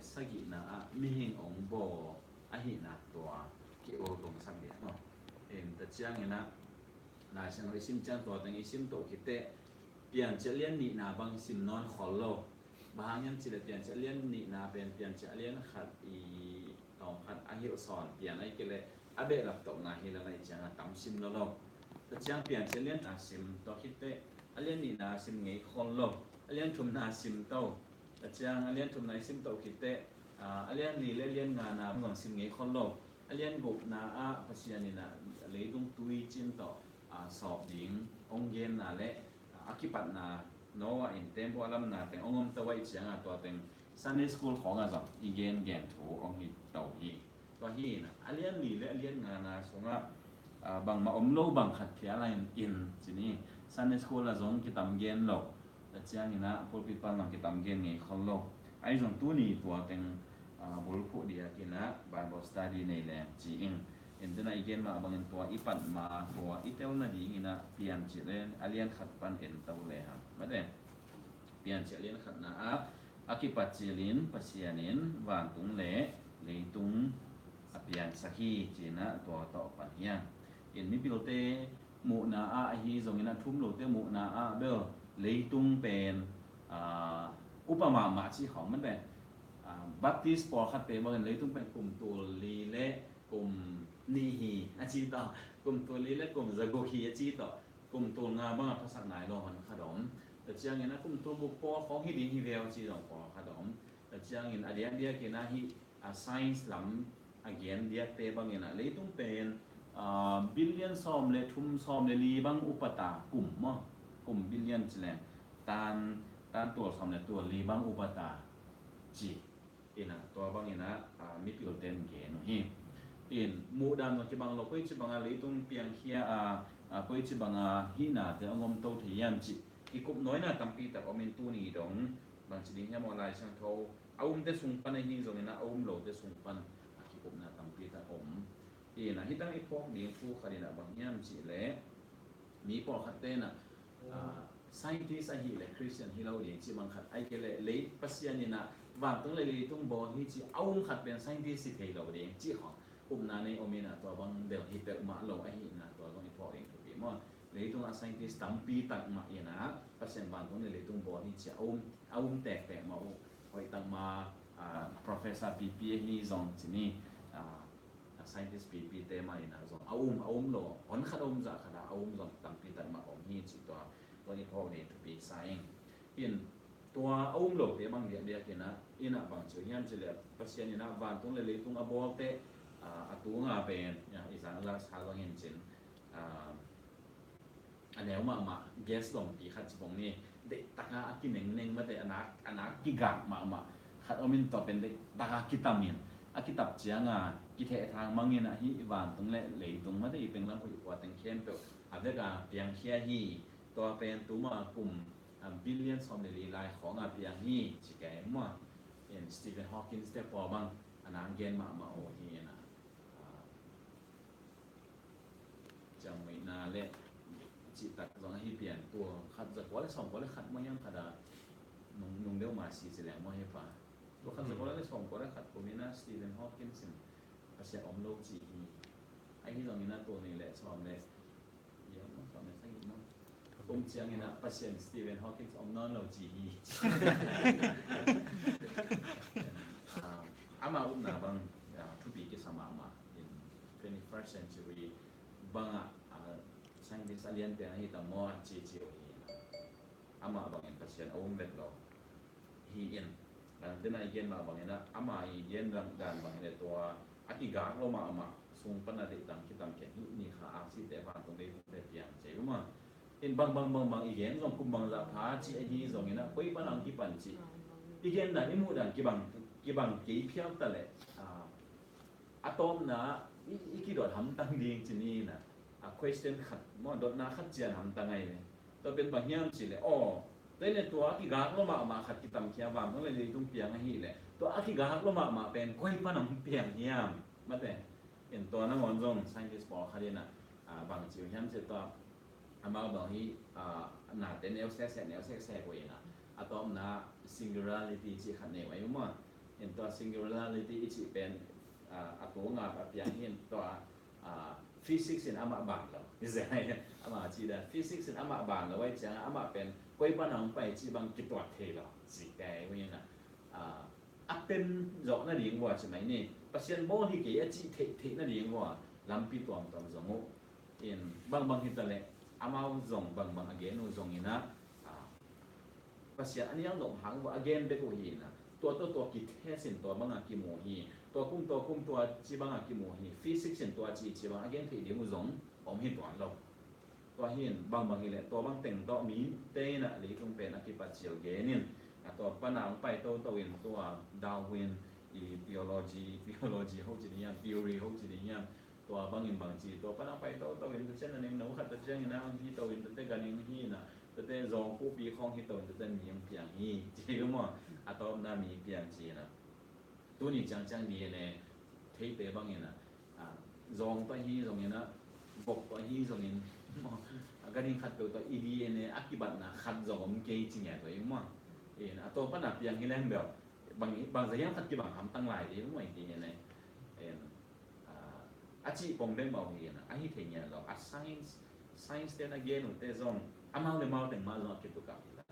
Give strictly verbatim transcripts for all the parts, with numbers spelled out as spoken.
sagihna ah mihing hong bawl ahihna tua ki-ol kong sak dih maw. Tua ciangin ah Lai Siangtho i sim ciang tua teng i sim toh khit teh Piancil a lian nihna bang sim nawn khol lo. Bang hang hiam cih leh Piancil a lian nihna pen Piancil a lian khat i tawm khat a hilh sawn pian ahih kei leh a behlap tohna hi lel ahih ciangin a tam sim lo lo. Tua ciang Piancil a lian nihna sim toh khit teh a lian nihna sim ngei khol lo. A lian thumna sim toh. Tua ciang a lian thumna i sim toh khit teh a lian li le a lian ngana bang sim ngei khol lo. A lian gukna ah Pasian in ah leitung tuicin tawh sawp ding hong genna le a kipatna Noah in tembaw a lamna teng hong om to ahih ciangin tua teng Sunday school khawngah zong i gengen thu hong hi to hi. Tua hi in ah a lian li le a lian ngana sungah bangmah om lo bang khat phial a in in ci ni. Sunday school ah zong kitam gen lo. Tua ciangin ah pulpit pan zong kitam gen ngei khol lo. Ahi zong tuni tua teng bulphuh diakin ah Bible study nei leng ci ing. Tua teng ah i gen mah bangin tua i pat ma tua i tel nadingin ah Piancil a lian khat pan en to le hang. Mate. Piancil a lian khatna ah a kipat cilin Pasian in vantung le leitung a piangsak hi ci-in ah tua tawh pan hi hang. In mipilte muhna ah ahi zongin a thum lote muhna ah bel leitung pen upa mahmah ci khawng mate. Baptist pawlkhatte bangin leitung pen kum tul li le kum nih hi a ci tawh, kum tul li le kum zaguk hi a ci tawh, kum tul nga bangah phasak nai lo hon khat om. Tua ciangin a kum tul guk pawl khawng hi ding hi veu ci zong pawlkhat om. Tua ciangin a diakdiakin ah hih a science lam a gen diakte bangin ah leitung pen billion sawm le thum sawm le li bang upa ta kum maw, kum billion ci leng tan, tan tul sawm le tul li bang upa ta ci. In ah tua bangin ah mipilte in gen uh hi. In muhdan zong kibang lo, koici banga leitung piangkhia a, koici banga hihnate hong om to thei hiam cih kikup nawina tampi tak om in tuni dong bangci ding hiam aw, Lai Siangtho a umte sung pan ahi zongin ah a um lote sung pan a kikupna tampi tak om. In ah hih teng i phawk ding thu khat in ah bang hiam cih leh mi pawlkhatte in ah scientist ahih leh Christian hi lo ding ci bang khat, ahih kei leh lei Pasian in ah vantung le leitung bawl hi ci a um khat pen scientist hi thei lo ding ci khawng upna nei om in ah tua bang bel hi peuhmah lo ahihna tua zong i phawk ding thupi maw. Leitung ah scientist tampi tak mah in ah Pasian vantung le leitung bawl hi ci a um, a um tektek mah uh. Hoih tak mah Professor pipi ahi zong ci ni, scientist pipite mah in ah zong a um, a um lo, hon khat a um zah khat ah a um zong tampi tak mah om hi ci tua, tua i phawk ding thupi sa ing. In tua a um lote bang diakdiakin ah in ah bang ci uh hiam cih leh Pasian in ah vantung le leitung a bawlte a tunga pen i zangzang sa zong in cin a neu mahmah gas lompi khat ci bong ni. Deihtaka a kinengneng mate, a nak, a nak kigak mahmah khat om in tua pen deihtaka kitamin a kitap cianga kithehthang mangin ah hih vantung le leitung mate i penglam huih kua teng khempeuh a veka piangkhia hi. Tua pen tuma kum billion sawm le li lai khawnga piang hi ci kei maw. In Stephen Hawkins te pawl bang a nang gen mahmah uh hi in ah ciangmuihna le cihtak zong ahi pian tua khat za kua le sawm kua le khat maw hiam khat a nung, nung deuh mah si ci leng maw hi pa. Tua khat za kua le sawm kua le khat kum in ah Stephen Hawkins in Pasian om lo ci hi. Ahi zongin ah tul nih le sawm le Kum ciangin ah Pasian Stephen Hawking om nawn lo ci hi. Ama upna bang thupi kisa mahmah in twenty-first century bangah scientist a lianpen ahi ta maw a ci ci uh hi. Ama bangin Pasian a um vet lo. Hi in, dena i gen mah bangin ah ama i gen dan bangin ah tua a kigak lo mahmah sung pan a deih tang kitam ken hi ni kha aksite vantung dei te piang cei uma. In bang bang bang bang i gen zong kum bang zah pha ci ahi zongin ah koi pan ang kipan ci i gen dan i muh dan kibang, kibang kei phial ta leh a tawpna i, i kidot hamtang ding ci ni na. A question khat maw, dotna khat cian hamtang ai ve. Tua pen bang hiam ci le aw, tua le tua a kigak lo mahmah khat kitamkhia vang le leitung piang ahi le tua a kigak lo mahmah pen koi pan ang piang hiam? Mate. In tua nangawn zong scientist pawl khat in ah bang ci uh hiam ci tua amau bang hi nate neu sese neu sese ko in ah a tawpna singularity ci khat neu ai maw. in tua singularity i cih pen, ah, a tua nga a piang hi in tua, ah, physics in amah ban lo. Amah cih dan physics in amah ban lo ahih ciangin amah pen koi pan a hong pai cih bang kituak thei lo. Cih pen hi in ah, a pen zawh nading vua ci mai ni. Pasian bawl hi kei a cih theih theih nading vua lampi tuamtuam zong uh in bangbang hi ta leh amau zong bangbang a gen uh zong in ah, ah, Pasian a nial nop hang vua a gen bek uh hi in ah, tua tua tua kitest in tua bang a kimu hi, tua kum tua kum tua ci bang a kimu hi, physics in tua ci ci bang a gen theih ding uh zong om hi tuan lo. Tua hi in bangbang hi leh tua bang teng tawh mite in ah leitung pen a kipat cil gen in, a tua pan a hong pai toto in tua Darwin i theology, theology ho ci ding hiam, theory ho ci ding hiam, tua bangin bang ci, tua pan a hong pai toto in tua ciang a neng no khat tua ciangin a hong hi to in tua te ganhing hi in ah, tua te zawng khuhpi khawng hi to in tua te mi hong piang hi ci uh maw, a tawpna mi piang ci in ah. Tuni ciangciang D N A theite bangin ah, ah, zawng tawh hi zongin ah, vok tawh hi zongin, a ganhing khat peuh tawh i D N A a kibatna khat zong om kei ci ngiat uh hi maw. In a tua pan a piang hi leng bel bang, bang za hiam khat kibang hamtang lai ding maw i D N A. In, ah, a cih pong bek mah uh hi in ah, a hi thei ngiat lo. A science, science te na gen uh te zong amau le mau teng mah zong a kitukah hi lo.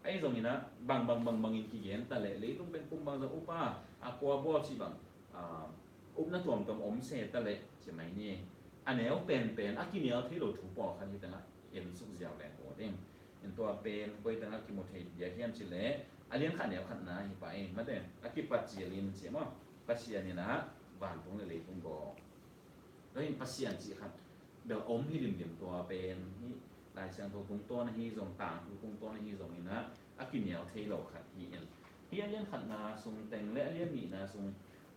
Ahi zongin ah, bang, bang, bang, bangin kigen ta leh, leitung pen kum bang zong upa, a kua bawl cih bang, ah, upna tuamtuam om se ta leh, ci mai ni. A neu penpen, a kinial thei lo thu pawlkhat hi tengah, en suk ziau leng ko ding. In tua pen, koi tengah kimu thei bia hiam ci leh, a lian khat neu khatna hi pah in, mate, a kipat cil in ci maw, Pasian in ah, vantung le leitung bawl. Tua hi in Pasian cih khat bel om hi limlim tua pen hi, Lai Siangtho tungtawn ahi zong, tangthu tungtawn ahi zongin ah, a kinial thei lo khat hi in. Hi a lian khatna sung teng le a lian nihna sung,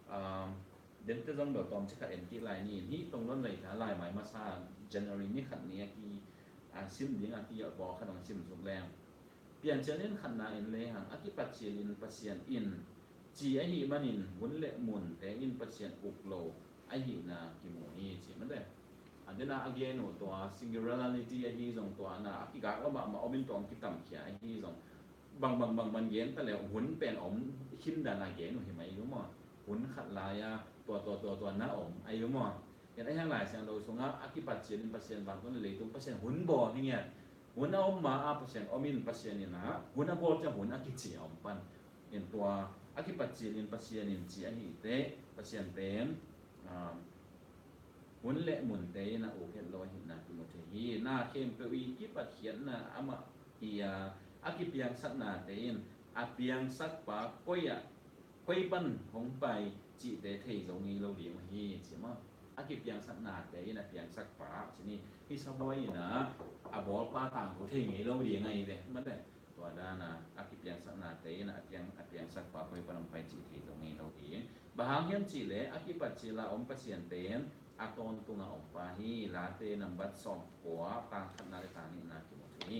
um, dente zong bel tawmcik khat en kik lai ni in. Hi tong lon lai ta lai mai masa January ni khat ni a ki, ah, sim ding a ki yalh bawl khat hong sim suk leng. Piancil in khatna in lehang a kipat cilin Pasian in ci ahih manin hun le munte in Pasian uk lo ahihna kimu hi ci mate. Antena a gen uh tua singularity ahi zong tua na a kigak lo mahmah om in tua hong kitamkhia ahi zong bang bang bang bang gen ta le hun pen om khin dan a gen uh hi mai uh maw. Hun khat lai-a tua tua tua tua na om ahi uh maw. Ken a hiang Lai Siangtho sungah a kipat cilin Pasian vantung le leitung Pasian hun bawl hi ngiat. Hun a om ma-a Pasian om in Pasian in a hun a bawl ciang hun a kici a om pan. In tua a kipat cilin Pasian in ci ahih teh Pasian pen, um, hun le munte in a uk het lo ahihna kimu thei hi. Na khempeuh i kipatkhiatna amah hi-a a kipiangsaknate in a piangsakpa koi ah koi pan hong pai cihte thei zo ngei lo ding uh hi ci maw. A kipiangsaknate in a piangsakpa ci ni. Hih sabuai in a bawlpa tangko thei ngei lo ding ahi ve mate. Tua dan a a kipiangsaknate in a piang, a piangsakpa koi pan hong pai cih thei zo ngei lo ding. Bang hang hiam cih leh a kipat cila om Pasian pen a tawntunga ompa hi. Late nambat sawm kua tang khatna le tang nihna kimu thei hi.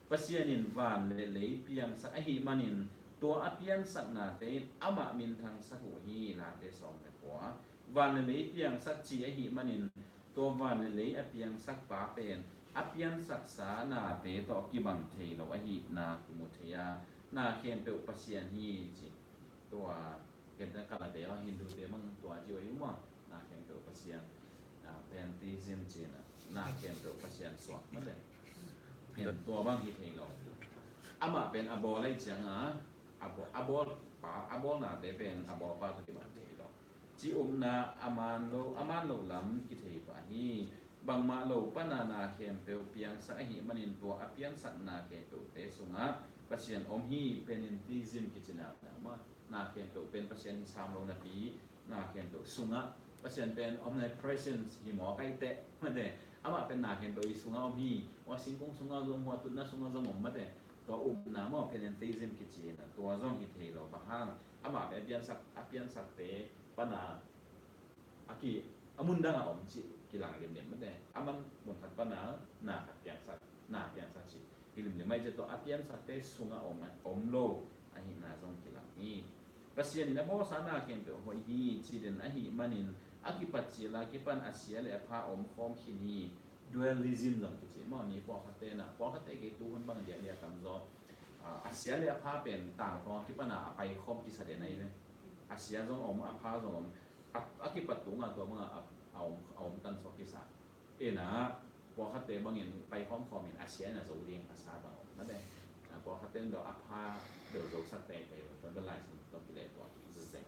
Pasian in van le lei piangsak ahih manin tua a piangsaknate in amah minthangsak uh hi. Late sawm le kua. Van le lei piangsak ci ahih manin tua van le lei a piangsakpa pen a piangsaksa nate tawh kibang thei lo ahihna kimu thei a, na khempeuh Pasian hi ci. Tua kente kalate aw Hindute mang tua ci uh hi maw. Na khempeuh Pasian, ah, pantheism cina, na khempeuh Pasian suak mate. Tua bang hi thei lo. Amah pen a bawl ahih cianga a bawl, a bawlpa, a bawlnate pen a bawlpa tawh kibang thei lo. Ci upna a man lo, a man lo lam kithei pah hi. Bangmah lo pana na khempeuh piangsak ahih manin tua a piangsakna khempeuhte sungah Pasian om hi. Panentheism kici na, na khempeuh pen Pasian hi sam lo napi na khempeuh sungah Pasian pen omnipresence hi mawk ahih teh mate. Amah pen na khempeuh hi sungah om hi. Hua singkung sungah zong, hua tutna sungah zong om mate. Tua upna maw panentheism kici na tua zong hi thei lo. Bang hang amah pen a piansak, a piansakte pana a ki, a mun dang a om cih kilang limlim mate. A man mun khat pana na khat piangsak, na piangsak cih hi limlim ahih ciang tua a piansakte sungah om, om lo ahihna zong kilang hi. Pasian in a bawlsa na khempeuh hoih hi ci den ahih manin a kipat cila kipan a sia le a pha om khawm khin hi. Dualism zong kici maw ni. Pawlkhatte na, pawlkhatte kei tuhun bang diakdiak tamzaw, ah, a sia le a pha pen tangtawng kipana a pai khawm kisa den ahi ve. A sia zong om, a pha zong om. A, a kipat tungah tua bangah a, a om, a om tan suak kisa. Ina, pawlkhatte bangin pai khawmkhawm in a sia in a zo ding a sa bang om. Mate, a pawlkhatte in a pha bel zosak teitei lo. Tua bel Lai Siangtho tawh kileh tuak hi zezek.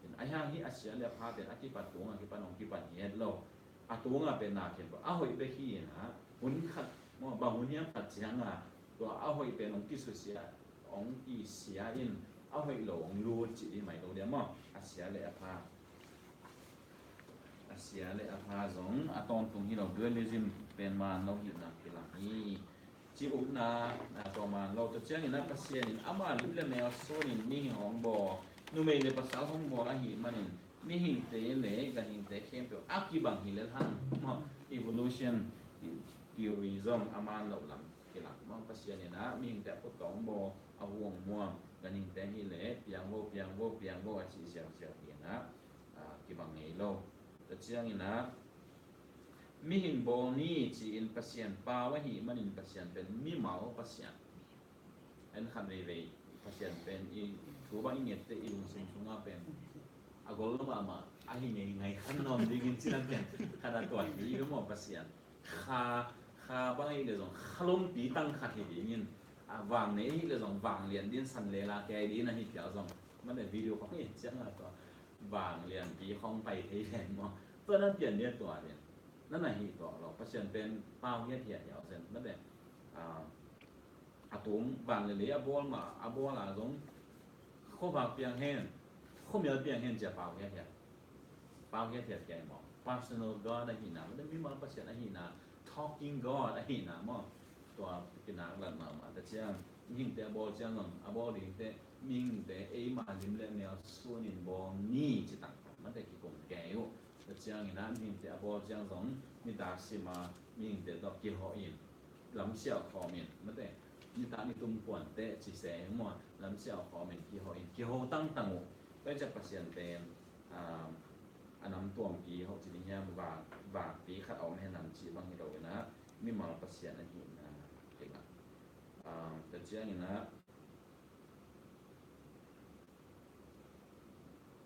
Ina, ahi hang hi a sia le a phate a kipat tungah kipan hong kipan hi het lo. A tungah pen na khin a hoih bek hi ina, hun khat, maw, bang hun hiam khat ciangah tua a hoih pen hong kisusia, hong kisia in a hoih lo hong lut cih ding mai lo dia maw? A sia le a pha, a sia le a pha zong a tawntung hi lo, dualism pen man lo hilhna kilang hi. Ci ukna, na tua man lo, tua ciangin a Pasian in ama lim le mel sunin mihing hong bawl, numei le pasal hong bawl ahih manin mihingte le ganhingte khempeuh a kibang hi lel hang. Maw, evolution theory zong a man loh lam kilang maw? Pasian in a mihingte a khut tawh hong bawl, a hu hong muang, ganhingte hi le piang vo, piang vo, piang vo a cih ziauziau hi in a, a, kibang ngei lo. Tua ciangin a mihing bawl ni ci-in Pasian pau ahih manin Pasian pen mimal Pasian. En khat veivei Pasian pen i thu bang i ngette i lungsim sungah pen a gol lo mahmah ahi ngei ngai khan nuam dingin ci dan pen khat a tuan hi i maw Pasian. Kha, kha bang ahih le zong kha lompi tang khat hi dingin, a vang nei ahih le zong vang lian din san le la kei din ahi pial zong. Mate video khong hi ciangah tua vang lianpi khong pai thei leng maw? Tua nan pian dia tua din. Nan ahi tua lo. Pasian pen pau hiat hiat hiau zen. Mate, a, a tum van le lei a bawl ma, a bawl a zong khuavak piang hen, khuamial piang hen cia pau hiat hiat. Pau hiat hiat kei maw? Personal God ahihna, mate, mimal Pasian ahihna, talking God ahihna maw? Tua kinak lat mahmah ta ciang, mihingte a bawl ciang zong, a bawl dingte, mihingte eima lim le mel sunin bawl ni ci tangtang, mate, kikum kei uh. Tua ciangin a mihingte a bawl ciang zong nitak sima mihingte tawh kihawh in, lamsiau khawm in, mate, nitak nitum puante ci se maw, lamsiau khawm in kihawh in, kiho tangtang uh. Tua ciang Pasian pen, a, a nam tuampi hoh ci ding hiam, vang, vangpi khat a om hen nam ci bang hi lo in a, mimal Pasian ahihna kilang. A, tua ciangin a,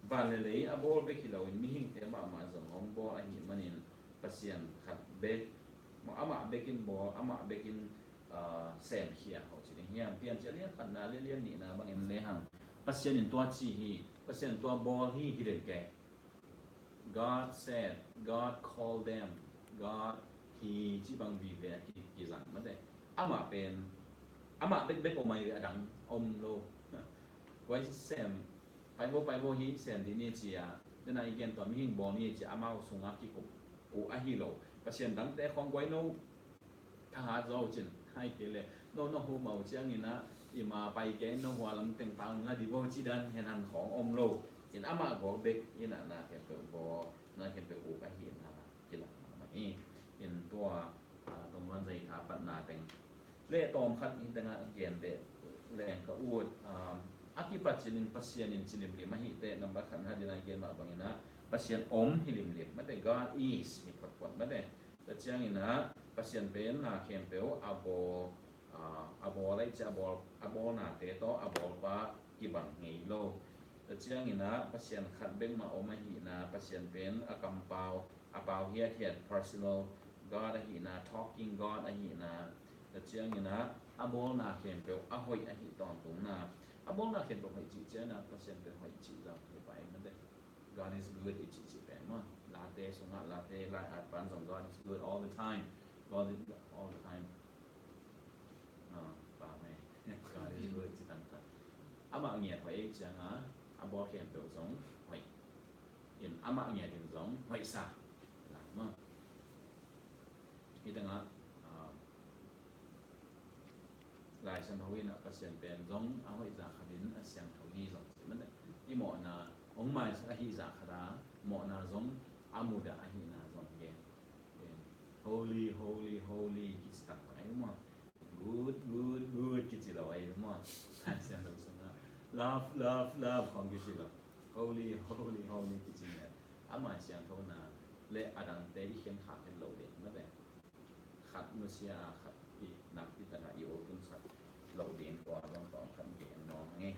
van le lei a bawl bek hi loin mihingte mahmah zong hong bawl ahih manin Pasian khat bek, amah bekin bawl, amah bekin, ah, semkhia ho ci ding hiam? Piancil lian khatna le lian nihna bangin lehang Pasian in tua ci hi, Pasian in tua bawl hi, hi den kei. God said, God called them, God hi ci bang vive a ki, kizang mate. Amah pen, amah bekbek om ahi ve, a dang om lo. Guai sem, pai vo, pai vo hi sem dih ni ci a, dena i gen tua mihing bawl ni ci a, amau sungah kikup uh ahi lo. Pasian dangte khong guai no, thahat zo cin, hai kei le, no, no hu mau ciangin a, i ma pai kei, no hua lam teng pang la di vo ci dan, hen han khong om lo. In amah gawk bek, in a na khempeuh bawl, na khempeuh uk ahi na, kilang mahmah hi. In tua, a, tawm van zai tha patna teng le tawm khat in tengah gen beh leng ka ut, a, a kipat cilin Pasian in cilimlim ahi te, nambat khat na dina gen mah bangin a, Pasian om hi limlim, mate, God is hi photphot, mate. Tua ciangin a, Pasian pen na khempeuh a bawl, a, a bawl ahi ciah a bawl, a bawlnate tawh a bawlpa kibang ngei lo. Tua ciangin a, Pasian khat bek mah om ahihna, Pasian pen a kampau, a pau hiathiat, personal God ahihna, talking God ahihna. Tua ciangin a, a bawlna khempeuh a hoih ahi tawntungna. A bawlna khempeuh hoih cih ciangin a, Pasian pen hoih cih zong hi pai mate. God is good i cih cih pen maw. Late sungah, late lai at pan zong God is good all the time. God is good all the time. Ah, pa mai. God is good ci tangtang. Amah ngiat hoih ciang a, a bawl khempeuh zong hoih. In amah ngiat in zong hoihsa. Lah maw. Hi tengah, ah, Lai Siangtho in a Pasian pen zong a hoih zah khat in a siangtho hi zong ci mate. I mawhna hong maisak ahi zah khat a, mawhna zong a mudah ahihna zong gen. Holy, holy, holy kici taktak ahi maw. Good, good, good kici lo ahi maw. Lai Siangtho sungah love, love, love khong kici lo. Holy, holy, holy kici ngiat. A mai siangthona le a dangte i khen khak het lo ding mate. Khat nusia a khat i nakpi taka i o tun sak loh ding tua dong tawm khat i en mawng hi.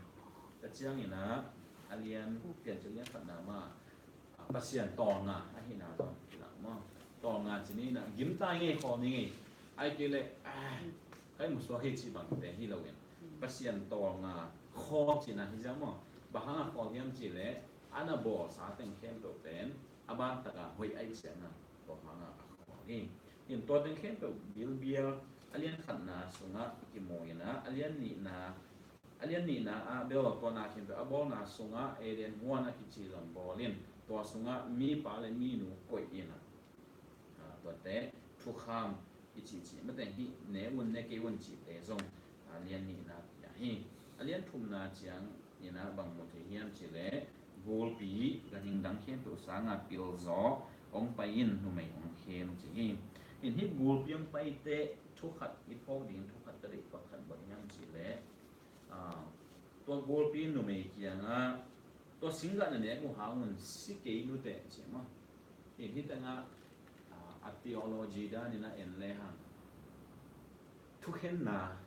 Tua ciangin a, a lian, Piancil a lian khatna mah, ah, Pasian tawlnga ahihna zong kilang maw. Tawlnga ci ni in ah, gimta i ngei khawl ni ngei. Ahih kei leh, ah, kai musuak hi cih bangte hi loin, Pasian tawlnga khawl cihna hi ziau maw. Bang hanga khawl hiam cih leh, a na bawlsa teng khempeuh pen a ban taka hoih ahih ciangin tua hanga a khawl hi. In tua teng khempeuh bilbial a lian khatna sungah kimu in ah, a lian nihna, a lian nihna ah bel tua na khempeuh a bawlna sungah Eden huan a kici zong bawl in, tua sungah mipa le minu koih in ah, ah, tuate thukham i cihcih mate hi, ne un ne kei un cihte zong, ah, a lian nihna pia hi. A lian thumna ciang in ah bang mu thei hiam cih leh, gulpi ganhing dang khempeuh sanga pilzaw hong pai in numei hong khem ci hi. In hih gulpi hong pai teh thu khat i phawk ding, thu khat ka deih, tua khat bang hiam cih leh, ah, tua gulpi numei kiangah, tua singgah na nek uh hang un si kei nuteh ci maw. In hih tengah, ah, a theology dan in ah en lehang, thukhenna,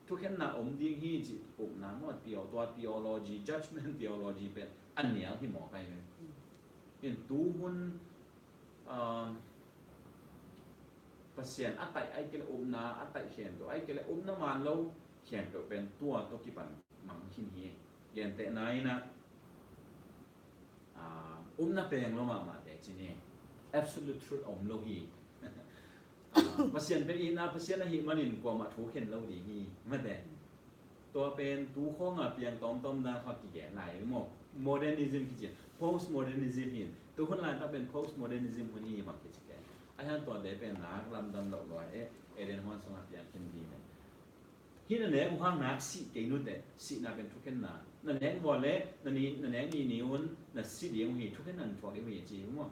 thukhenna om ding hi cih upna maw, theo-, tua theology, judgment theology pen a nial hi mawk ahi ve. In tuhun, ah, Pasian a taih ahih kei leh upna a taih khempeuh, ahih kei leh upna man lo khempeuh pen tua tawh kipan mang khin hi. Gentehna in ah, ah, upna peng lo mahmahte ci ni. Absolute truth om lo hi. Ah, Pasian pen itna Pasian ahih manin kuamah thu khen lo ding hi mate. Tua pen tu khawnga piang tawmtawm dan kha kigen lai maw. Modernism kici, postmodernism hi. Tu hun laitak pen postmodernism hun hi bang kici kei. Ahih hang tuate pen nak lamdang lo lua e, Eden huan sungah piang khin ding e. Hih na nek uh hang nak sih kei nuteh, sihna pen thukhenna. Na nek uh leh, na ni, na nek ni ni un, na si ding uh hi, thukhenna na thuak ding uh hi ci uh maw.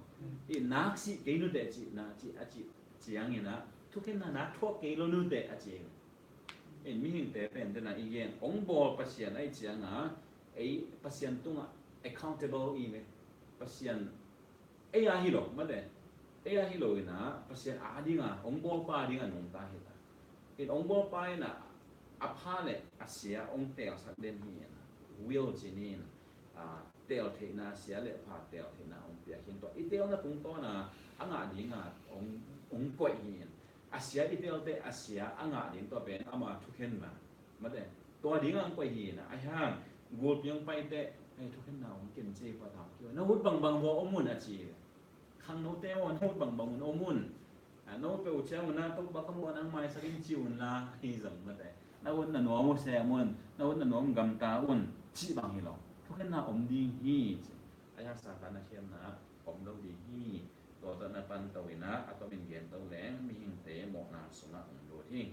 I nak sih kei nuteh cihna, ci, a ci, ciangin ah, thukhenna nak thuak kei lo nuteh a ci. In mihingte pen dena i gen, hong bawl Pasian ahih cianga, ei Pasian tungah accountable i ve. Pasian ei a hi lo, mate. Ei a hi lo in ah, Pasian a dinga, hong bawlpa dinga nungta hi ta. In hong bawlpa in ah, a pha le a sia hong teelsak den hi in ah, will ci ni in, ah, teeltheihna, sia le pha teeltheihna hong piak hi in tua. I teelna tungtawn a, a ngah dinga hong, hong koih hi in. A sia i teelte, a sia a ngah ding tua pen ama thukhenna. Mate, tua ding ang koih hi na, ahih hang, gulpi ang pai teh, "Hei, thukhenna om ken ci pa tau kiu. Na ut bangbang vua om un," a ci. Khangnote aw, na ut bangbang un om un. A, na ut peuh ciang un na, Topa ka muh nang maisak in ci un la, hi zong mate. Na ut na nuam uh sem un, na ut na nuam gamta un, cih bang hi lo. Thukhenna om ding hi, ci. Ahih hang Satan a khemna om lo ding hi. Tua tawh na pan to in ah, a tomin gen to leng, mihingte mawhna sungah hong lut hi.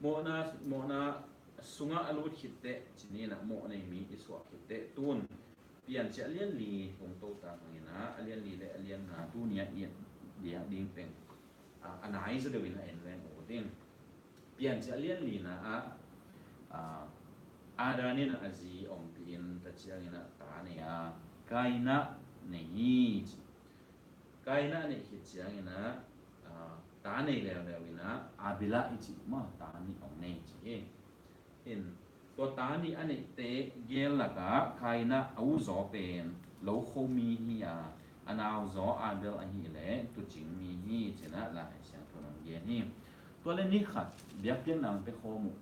Mawhna, mawhna sungah a lut khit teh, ci ni in ah mawh nei mi i suak khit teh, tun Piancil a lian li hong to ta hang in ah, a lian li le a lian nga tuni a i et diak ding teng, a, a nai zaw deuh in a en leng ut ding. Piancil a lian lina ah, a, Adam in a zi ompih in, tua ciangin ah ta nei a, Kaina nei hi ci. Kaina a neih khit ciangin ah, ah, ta nei leuleu in ah, Abela i cih maw, ta nih hong nei ci hi. In, tua ta nih a neihte gel lakah Kaina a uzaw pen lo kho mi hi a, a nauzaw Abel ahih leh tuucing mi hi, ci-in ah Lai Siangtho in hong gen hi. Tua leh ni khat biakpiakna hong pia khawm uh.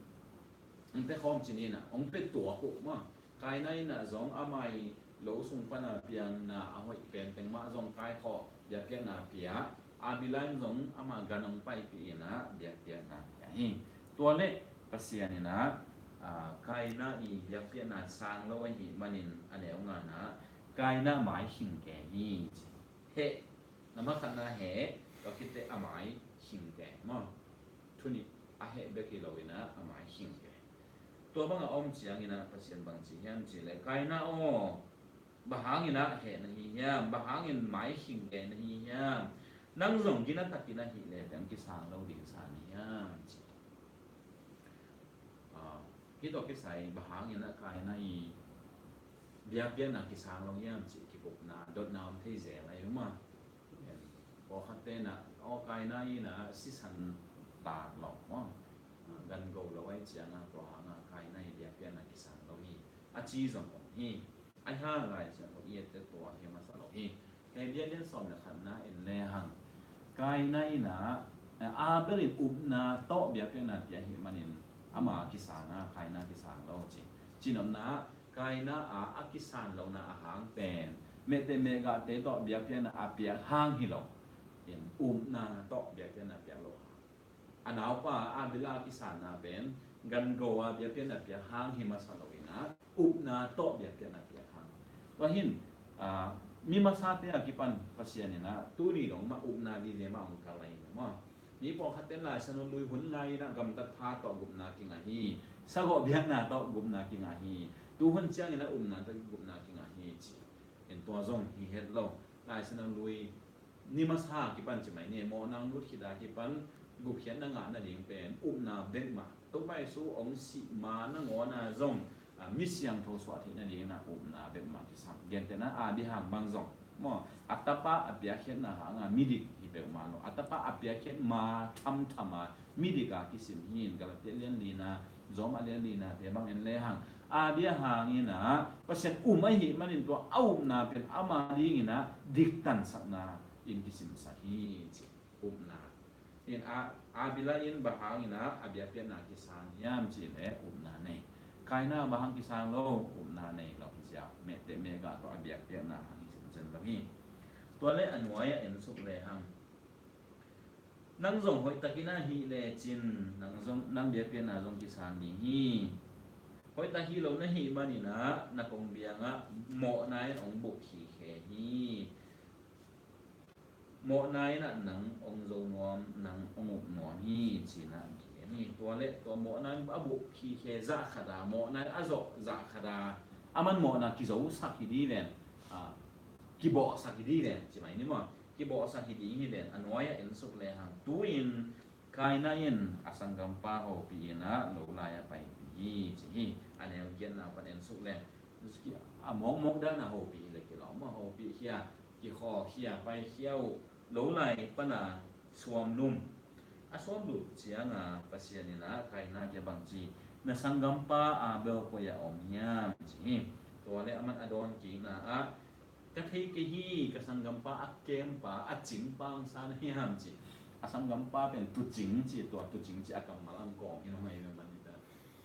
Hong pia khawm ci-in ah, hong pia tuak uh maw. Kaina in ah zong amah i lo sung pan a pianna a hoih pen teng mah zong kaikhawm biakpiakna pia. Abela in zong amah gan hong paipih in ah biakpiakna pia hi. Tua leh Pasian in ah, ah, Kaina i biakpiakna sang lo ahih manin a neu ngana ah Kaina mai khing kei hi ci. Heh, na mah khatna heh, tua khit teh a mai khing kei maw. Thu nih a heh bek hi lo in ah a mai khing kei. Tua bang a om ciangin ah Pasian bang ci hiam cih leh, Kaina aw, bang hangin ah heh na hi hiam? Bang hangin mai khing kei na hi hiam? Nang zong gina takin ahih leh bang kisang lo ding sa na hiam ci. Ah, hih tawh kisai bang hangin ah Kaina i biakpiakna kisang lo hiam cih kipupna dotna om thei zel ahi uh maw. Pawlkhatte in ah, aw, Kaina in ah sisan tak lo maw, gan go lo ahih ciangin ah tua hangin ah Kaina i biakpiakna kisang lo hi, a ci zong om hi. Ahi hang Lai Siangtho i et teh tua hi masa lo hi. Hebru lian sawm le khatna en lehang, Kaina in ah, Abel in upna tawh biakpiakna pia ahih manin ama kisang a, Kaina kisang lo ci. Cinopna ah Kaina a, a kisan lohna a hang pen mehteh mehgahte tawh biakpiakna a piak hang hi lo. In upna tawh biakpiakna piak lo hang. A naupa Abel a kisanna pen gango a biakpiakna piak hang hi masa lo in ah, upna tawh biakpiakna piak hang. Tua hin, ah, mi masate a kipan Pasian in ah tuni dong mah upna vive mah hong kal lai in ah maw. Mi pawlkhatte Lai Siangtho lui hun lai in ah gamtat pha tawh gupna kingah hi. Sagawh biakna tawh gupna kingah hi. Tu hun ciangin ah upna tawh gupna kingah hi ci. In tua zong hi het lo. Lai Siangtho lui ni masa kipan ci mai ni, mawhna hong lut khit a kipan gupkhiatna ngah nading pen upna bek mah. Topa Jesu hong sih ma nangawn a zong, ah, mi siangtho suah theih nading in ah upna bek mah kisam. Gentehna Abraham bang zong maw, a tapa a piakkhiatna hang a midik hi peuhmah lo. A tapa a piakkhiat ma thamtham a midik a kisim hi in Galatia lian lina, Rom a lian lina te bang en lehang, Abraham in ah Pasian um ahih manin tua a upna pen ama dingin ah diktansakna in kisimsak hi ci. Upna in ah, Abel in bang hangin ah a biakpiakna kisang hiam cih leh upna nei. Kaina bang hang kisang lo, upna nei lo hi cia. Mehteh mehgah tawh a biakpiakna hang hi zenzen lo hi. Tua leh a nuai-ah en suk lehang, nang zong hoihtakin a hih lecin nang zong, nang biakpiakna zong kisang ding hi. Hoihtak hi lo na hih manin ah na kongbiang ah mawhna in hong bukkhi khe hi. Mawhna in ah nang hong zo nuam, nang hong up nuam hi ci-in ah gen hi. Tua leh tua mawhna in a bukkhi khe zah khat a, mawhna in a zawh zah khat a, aman mawhna kizosak hi ding ven, ah, kibawhsak hi ding ven ci mai ni maw. Kibawhsak hi ding hi ven, a nuai-ah en suk lehang, tu-in Kaina in a sanggampa hopih in ah lo lai-ah paipih hi ci hi. A neu giatna pan en suk leh, a mawkmawk dan a hopih hi leh kilawm a, hopih khia, kikhaw khia, pai khia uh, lo lai pan a suamlum. A suamlum ciang a Pasian in ah Kaina kiang bang ci, na sanggampa Abel koi-ah om hiam ci hi. Tua leh aman a dawn kikna ah, ka thei kei hi, ka sanggampa a kempa, a cingpa hong sa na hiam ci. A sanggampa pen tucing ci, tua tucing ci a kammal a hong kawm hi lo mai ve man hi ta.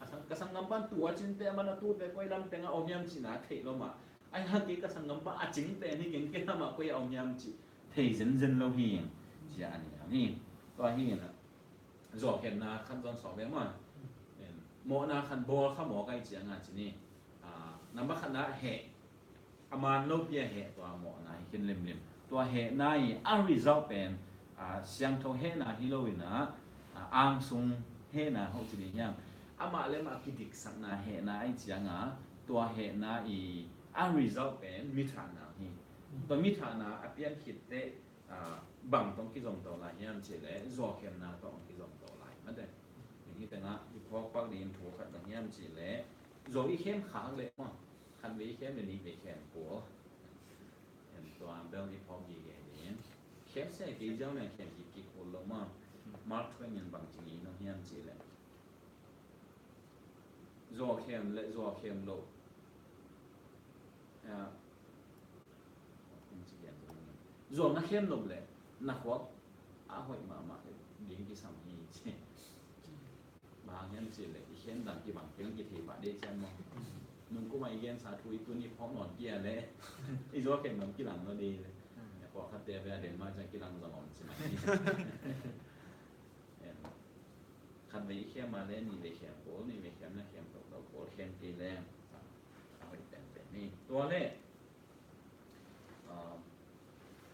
A sang-, ka sanggampa tua cingte, aman a tute koi lam teng ah om hiam cihna a theih lo mah. Ahi hang kei ka sanggampa a cingte hi keng, kei lam ah koi-ah om hiam cih thei zenzen lo hi ci a ni hiam hi. Tua hi in ah, zuau khemna khat zong sawm ve maw. Mawhna khat bawl kha mawk ahih ciang a ci ni. Ah, number khatna heh. A man lopi a heh tua mawhna hi khin limlim. Tua hehna i a result pen, ah, siangtho hehna hi lo in ah, ah, angsung hehna ho ci ding hiam. Amah le amah kidiksakna hehna ahih ciang a, tua hehna i a result pen mithahna hi. Tua mithahna a pian khit teh, ah, bang tawh hong kizom to lai hiam cih leh, zuau khemna tawh hong kizom to lai. Mate. Hih tengah i phawk pak ding thu khat bang hiam cih leh, zuau i khem khak leh maw, khat vei i khem leh nih vei khem kul. Em, tua bel i phawk gige ding. Khem se kei ziau leh khem kik kik kul lo maw. Mark Twain in bang ci ngi nong hiam cih leh, zuau khem le zuau khem lo, ah, zuau na khem nop leh na khuak a hoih mahmah ding kisam hi ci. Bang hang hiam cih leh i khem dan kibang kei hong kithei pah ding ciang maw. Nung kum a i gensa thu i tun i phawk nawn kei a leh i zuau khem nop kilang lo ding leh. Pawlkhatte ve a den mah ciang kilang zong om ci mai. Em, khat vei i khem a leh nih vei khem kul, nih vei khem na khem toktok kul, khem kei leh a hoih penpen hi. Tua leh, ah,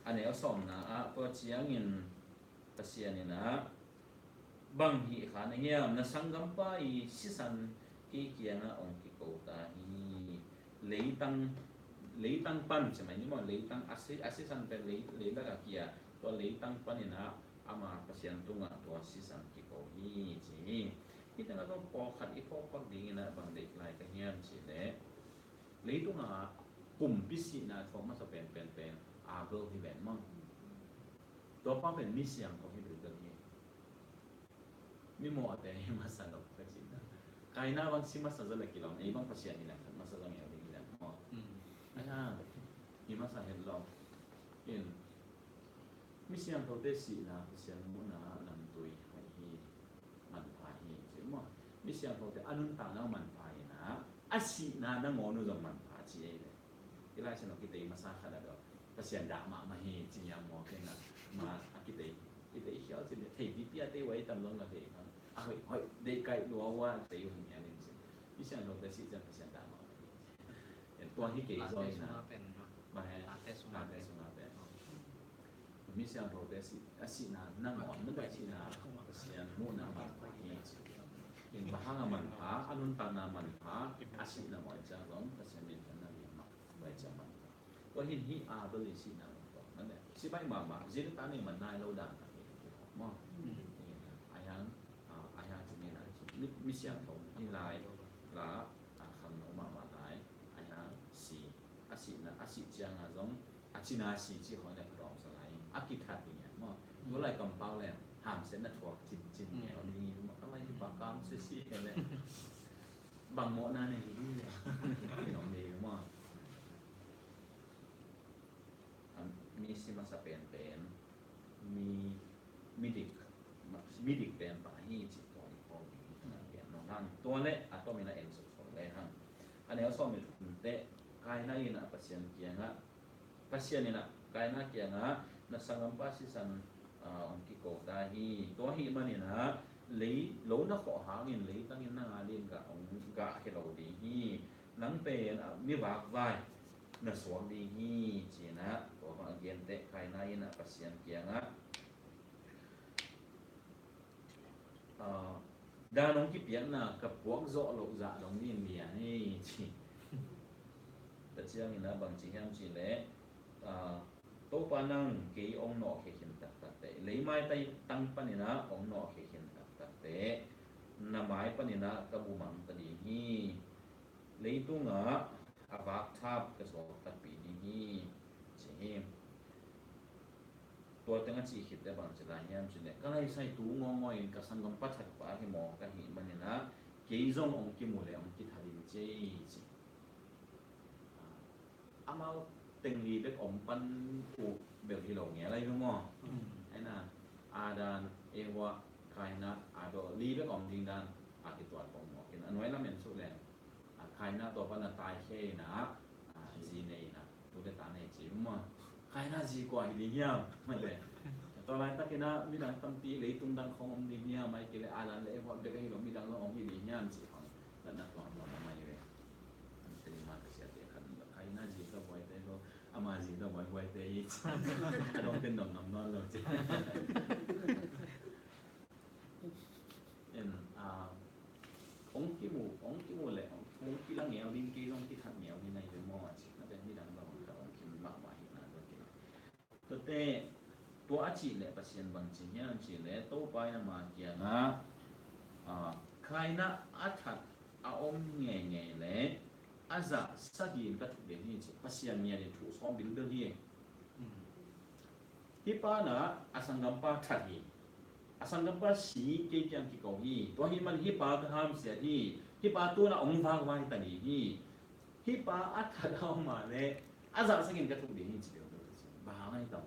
a neu sawmna ah, tua ciangin Pasian in ah, bang hih kha na hiam, na sanggampa i sisan kei kiangah hong kiko ta hi. Leitang, leitang pan ci mai ni maw, leitang a si, a sisan pen lei, leilak a kia, tua leitang panin ah ama Pasian tungah tua sisan kiko hi ci hi. Hih tengah tua pawlkhat i phawk pak dingin ah bang deih lai ka hiam cih leh, leitungah kumpi sihna thuak masa penpen pen Abel hi ven maw. Tua pa pen mi siangtho hi bil bil hi. Mi mawhte hi masa lo ka cihna. Kaina bang si masa zaw leh kilawm, ei bang Pasian hi leng khat masa zaw ngel ding hi leng maw. Mm. Ahi hang i masa het lo in, mi siangthote sihna Pasian muhna lamtui hoih hi, manpha hi, ci maw? Mi siangthote a nuntakna manpha hi na, a sihna nangawn uh zong manpha ci ei le. I Lai Siangtho kitei masa khat a dawh, Pasian dah mahmah hi ci hiam maw, kei na ma a kitei, kitei khial ci le, thei pipi a tei wai tam zong na thei kha. A hoih, hoih, deih kaih lua ua tei uh hi ngian in ci. Mi siangthote sih ciang Pasian dah mahmah hi. Tua hi kei zoi na. Tate sunga pen, no? Ba he? Tate sunga pen. Mi siangthote sih, a sihna nangawn, nangawn sihna Pasian muhna manpha hi. In bang hang a manpha, a nuntakna manpha, a sihna mawh ciang zong Pasian minthanna lian mah, mawh ciang manpha. Tua hin hih Abel in sihna manpha. Mane, sibai mahmah, zi le ta nei man nai lo dan ta hi. Maw? Ahi hang, ah, ahi hang ci ni na, mi, mi siangtho, hi lai, la, ah, khangno mahmah lai, ahi hang si, a sihna, a sih ciang a zong, a cina si ci hoi le ka dawng sa lai, a kithat ding hiam maw? Tu lai kampau le, hamsiatna thuak cin, cin neu ni, maw ka lai hi pa kam si si he le. Bang mawhna nei hi ding hiam? Ki nong nei maw? Am, mi si masa penpen, mi, midik, midik pen pa hi ci tua i pawl ding hi na pian nong hang. Tua le, a tua mi na en suk suk le hang. A neu sawm le thum teh, Kaina in a Pasian kiangah, Pasian in a Kaina kiangah, na sanggampa sisan, ah, hong kiko ta hi. Tua ahih manin a, lei, lo na khawh hangin leitangin nang a dingin gah, hong gah hi lo ding hi. Nang pen, ah, mi vakvai na suak ding hi, ci-in a, tua bang a gen teh Kaina in a Pasian kiangah, ah, dan hong kipiakna ka puak zawh loh zah dong ding lian hi, ci. Tua ciangin a bang ci hiam cih leh, ah, Topa nang kei hong nawhkhia khin taktak teh, leimai tang panin a hong nawhkhia khin taktak teh, na mai panin a ka bumang ta ding hi. Leitungah a vakthap ka zuak takpi ding hi, ci hi. Tua teng a cih khit teh bang ci lai hiam cih leh, ka laisai tu ngawngawin ka sanggampa that pa hi mawk ka hih manin a, kei zong hong kimu leh hong kithat in ci ei, ci. Amau teng li bek om pan uh bel hi lo ngial lai maw? Mm. Ahi na, Adam, Eva, Kaina, Abel, li bek om ding dan a kituat pong mawk in a, nuai lam en suk leng. A, Kaina tua pan a taikhia in a, a, zi nei in a, tu le ta nei ci maw? Kaina zi kua hi ding hiam? Mate. Tua laitak in a midang tampi leitung dang khong om ding hiam, ahih kei leh Adam le Eva bek ahi lo midang zong om hi ding hiam ci khong. Natna tua hong tua mai ve. An teni ma ka sia te khan lo. Kaina zi ka buai te lo. Ama zi ka buai buai te hi. A dong ten dong ngam nawn lo ci. En, ah, hong kimu, hong kimu leh, hong, hong kila ngeu ding, kei zong kithat ngeu ding na hi ve maw, a ci. Na pen midang zong hong khat hong kimu mahmah hi na zong kila. Tuate, tua a cih leh Pasian bang ci hiam cih leh, Topa in ama kiangah, ah, Kaina a that a om ngeingei leh, a zah sagih in ka thuk ding hi ci. Pasian ngiat in thu sawm bilbel hi. Hih pa na a sanggampa that hi. A sanggampa si kei kiang kiko hi. Tua ahih man hih pa ka hamsiat hi. Hih pa tu-in a hong vakvai ta ding hi. Hih pa a that a om mah leh a zah sagih in ka thuk ding hi ci deuh deuh hi ci. Bang hang ahi tam.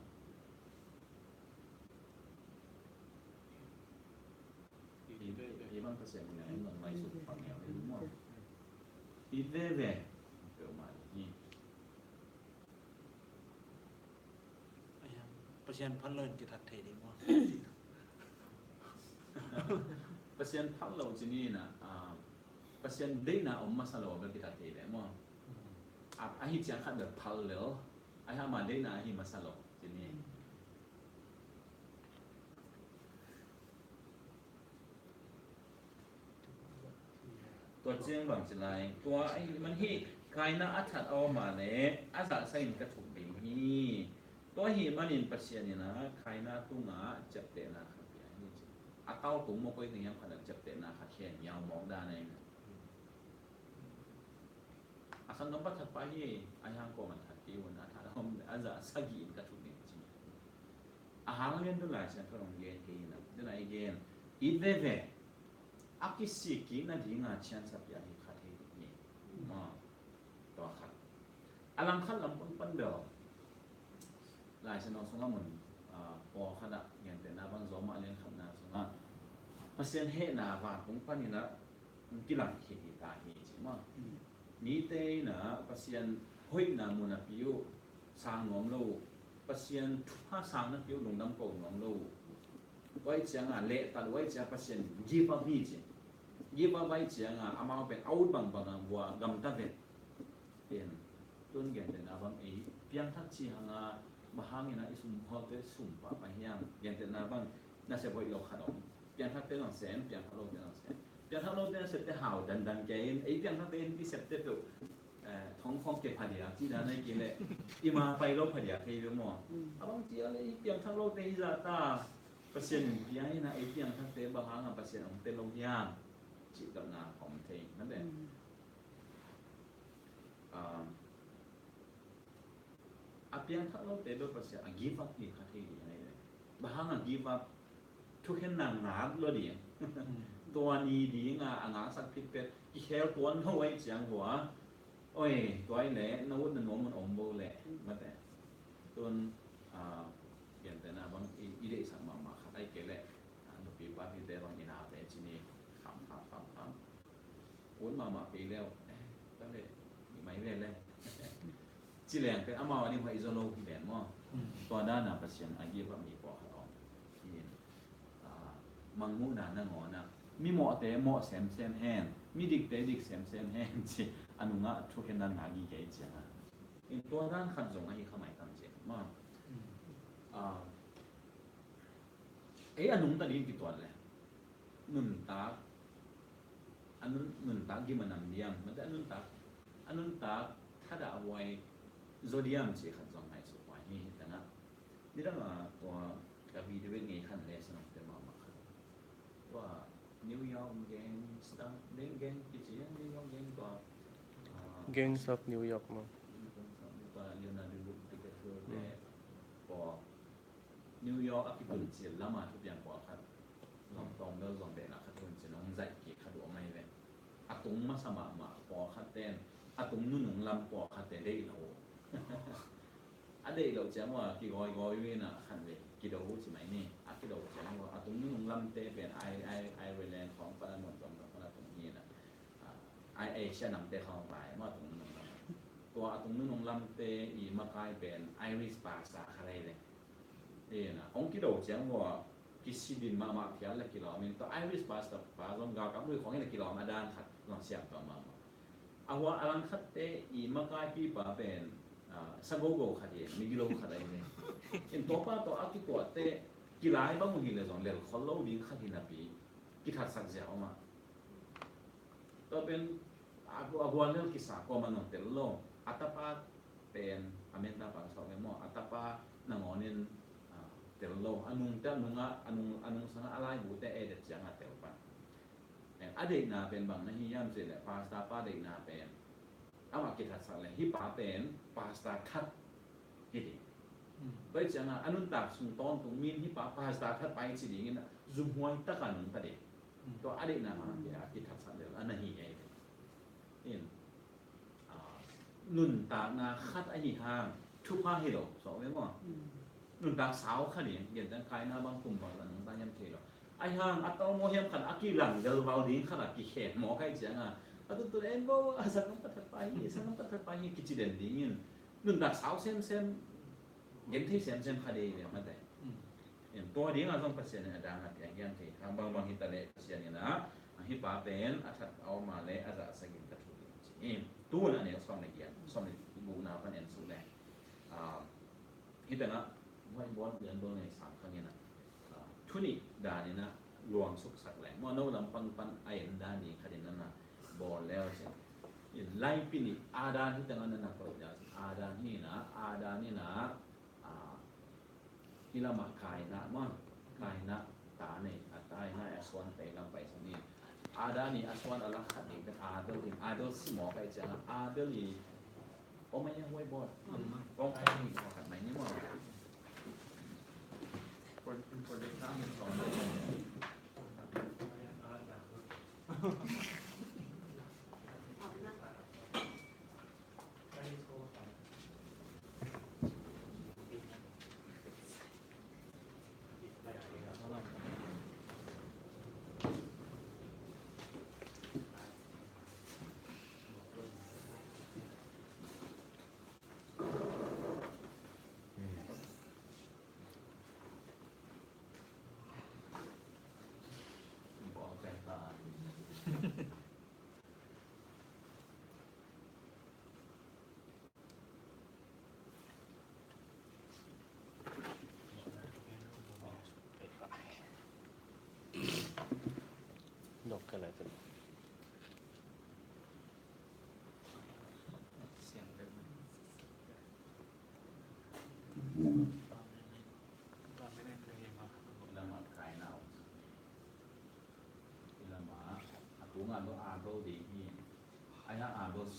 Hi, hi bang Pasian in a hih non mai suk pang ngiau hi maw. Hi veve. Peuhmah hi. Pasian phal lo in kithat thei ding maw? Pasian phal lo ci ni na, ah, Pasian deihna om masa lo bel kithat thei leh maw? A, ahi ciang khat bel phal lel, ahi ama deihna ahi masa lo ci ni. Tua ciang bang ci lai. Tua ahih man hih Kaina a that a om mah leh a zah sagih in ka thuk ding hi. Tua ahih manin Pasian in a Kaina tungah ciaptehna khat pia hi ci. A tau tung maw koi teng hiam khat a ciaptehna khat khen ngiau mawk dan ahi. A sanggampa that pa hi, ahi hang kuaman that kei un, a that a om, a zah sagih in ka thuk ding ci. A hang lian tu Lai Siangtho hong gen kei in a, tu na i gen, it veve, a kisik kik nading a ciansa pia hi khat hi ding hi. Ma, tua khat. A langkhat lam pan pan bel Lai Siangtho sungah mun, ah, pawlkhat ah gentehna bang Rom a lian khatna sungah Pasian hehna vantung panin ah kilang khit hi ta hi ci maw. Mite in ah Pasian hoihna mun a pi uh sang nuam lo uh, Pasian thupha sang na pi uh lungdam ko nuam lo uh. Tua ahih ciangin lehtat uh ahih ciangin Pasian give up hi ci. Give up ahih ciangin amau pen a ut bangbang a bua gamta ven. Pen tun gentehna bang ei piangthak ci hang a, bang hangin a i sum hawte sum pah pah hiam? Gentehna bang nasep hoih lo khat om. Piangthakte zong sem, piangthak lote zong sem. Piangthak lote nasepte hau dandan kei in, ei piangthakte in i septe peuh, eh, thong khong ke phadiak ci dan a i kile i ma pai lo phadiak kei ve maw. A bang ci a le i piangthak lote i zah ta, Pasian in pia in a, ei piangthakte bang hang a Pasian hong tel lo hiam? Cih dotna om thei na ve. Um, a piangthak lote bel Pasian a give up hi kha thei ding ahi ve. Bang hang a give up? Thukhenna ngak lo ding. Tua ni ding a a ngaksak phitphet kikhel tuan lo ahih ciang vua. Oi, tua i le na ut na nuam mun om bo le mate. Tun, ah, gentehna bang i, i deihsak mahmah khat ahi kei le, ah, nupi pa pite bang i naute ci ni, kham kham kham kham. Ut mahmah pei leu, eh, ta le, i mai ve le. Ci leng pen amau a ding hoih zaw lo hi ven maw. Tua dan a Pasian a give up mi pawlkhat om. Hi in, ah, mangmuhna nangawn ah mi mawhte mawh semsem hen, mi dikte dik semsem hen ci a nungah thukhenna ngak gige ciangin. In tua dan khat zong ahi kha mai tam ci maw. Ah, ei a nungta ding kituat le nuntak, a nun, nuntak gim a nam diam, mate a nuntak, a nuntak thadah huai zaw diam ci khat zong ngaihsut huai hi. Hi tangah nidang a tua ka video ngei khan le sanawkte mahmah khat. Tua New York gangster, gangster kici, New York gang tua, ah, Gangs of New York maw. Tua Leonardo DiCaprio te, tua New York a kituncil lama thupiang pawlkhat zong tawng bel zong behna khat tuncil hong zaih kik khat uh a mai ve. A tung masa mahmah pawlkhat ten a tung nunung lam pawlkhat te deih lo uh. A deih loh ciang uh a kigawigawi uh in a khan ve kido uh ci mai ni. A kido ciang uh a tung nunung lamte pen Ai, Ai, Ireland khawng pan a mun zong pan a tung hi in a, ah, Ai, Asia namte khawng pai maw a tung nunung lam. Tua a tung nunung lamte i makai pen Irish pastor kha lei le. Ina, hong kido ciang uh a kisidin mahmah phial le kilawm in, tua Irish pastor pa zong galkap lui khawng in a kilawm a dan khat zong siam tua mahmah. A hua a langkhatte i makaipipa pen, ah, sagogo khat hi, migilo khat ahi hi. In tuapa tawh a kituatte kilai bang uh hi le zong lel khol lo ding khat hi napi kithatsak ziau mah. Tua pen a gu-, a guan lel kisa kuamah nong tel lo. A tapa pen a menta pa sawk ve maw, a tapa nangawnin, ah, tel lo. A nungte a nungah, a nung, a nung sangah a laibute a edet ciangah tel pan. Eh, a deihna pen bang na hi hiam cih leh pastor pa deihna pen amah kithatsak leh hih pa pen pastor that hi ding. Tua hi ciangah a nuntak sung tawntung min hih pa pastor that pa hi ci dingin zumhuai taka nungta ding. Tua a deihna mah a kithatsak leh a na hi hi. In, ah, nuntakna khat ahi hang thupha hi lo, sawk ve maw? Nuntak sau kha ding, gentehna Kaina bang kum bang la nuntak hiam thei lo. Ahi hang a tawlmaw hiam khat a kilang velval ding khat a kikhen maw kai ciangah a tuntun en bo, a sangam pathat pa hi, sangam pathat pa hi kici den dingin nuntak sau semsem, gen thei semsem kha dei ve mate. Em, tua dingah zong Pasian in a dang a piang hiam thei kha, bangbang hi ta leh Pasian in a, a hih pa pen a that a om a leh a zahsak in ka thu ding ci. Em, tu in a neu sawm le giat, sawm le gukna pan en suh leh, ah, hih tengah whiteboard lian bawlnei sang khang in a, ah, thu nih dan in a luang suksak leh maw, no lam pang pan a en dan ding khat in a na bawl leu cin. In laipi nih, Adam hih tengah na na koih dan, Adam hi in a, Adam in a, ah, hih lamah Kaina maw, Kaina ta nei, a ta in a, a suan tei lam pai sa ni. Adam i a suan a lak khat ding pen Abel ding, Abel si maw kai ciangah, Abel i om a ia whiteboard. Kong kai ni khat mai ni maw. Project, project sa min sawm. That is all.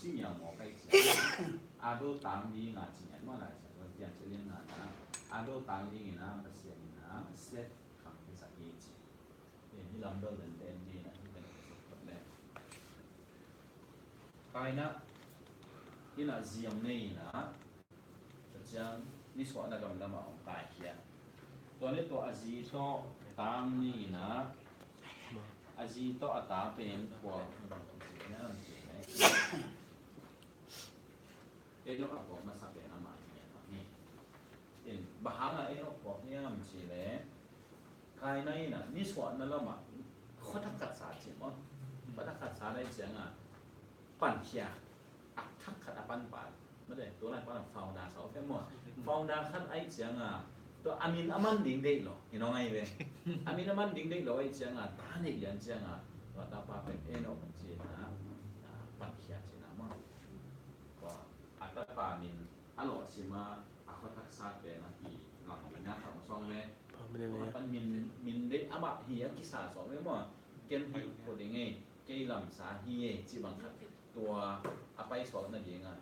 Ci ngiau mawk ahih ciang, a do tang ding a ci ngiat mawk lai ciang, Piancil lian nga na, a do tang ding in a Pasian in a set kham hi sak hi ci. Hih lam bel den den ding in a, hih pen a suk khot le. Kaina in a zi om nei in a, tua ciang nisuahna gamdang ah hong taikhia. Tua leh tua a zi tawh tang ni in a, a zi tawh a ta pen kua, Enok a puak masa pen amah hi a, hi. In, bang hang a Enok puak hiam cih leh, Kaina in a nisuahna lamah khuathak khat sa ci maw. Khuathak khat sa ahih ciangin a pankhia, a thak khat a panpih. Mate, tu lai pan founder sa uh maw. Founder khat ahih ciangin a, tua a min a man ding deih lo, hi nawn ngai ve. A min a man ding deih lo ahih ciangin a, ta neih lian ciangin a, tua tapa pen Enok ci in a, a, pankhia ci in a maw. Tua a tapa min a lawhsim a, a khuathak sa pen a kilang min a khang sawng ve. Tua pan min, min deih amah hi a kisa sawng ve maw. Ken hih ko ding ei, kei lamsa hi ei, ci bang khat. Tua a paisuak nading a.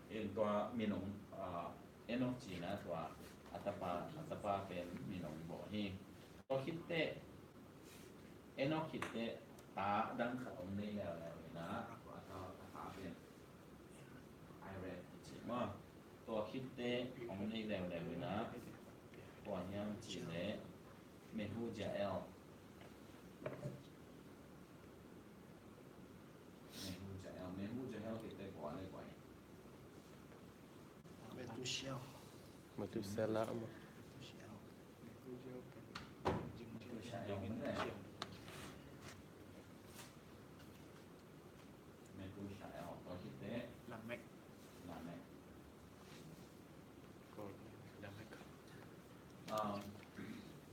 In tua min hong, ah, Enok ci in a tua a tapa, a tapa pen min hong bawh hi. Tua khit teh, Enok khit teh, ta dang khat hong nei leuleu in a, tua a ta, a ta pen Irad ci maw. Tua khit teh hong nei leuleu in a, kua hiam cih leh Mehujael. Mehujael, Mehujael khit teh kua leh kua hi. Metushael. Metushael maw. Metushael. Metushael, tua khit teh. Lamek. Lamek. Um,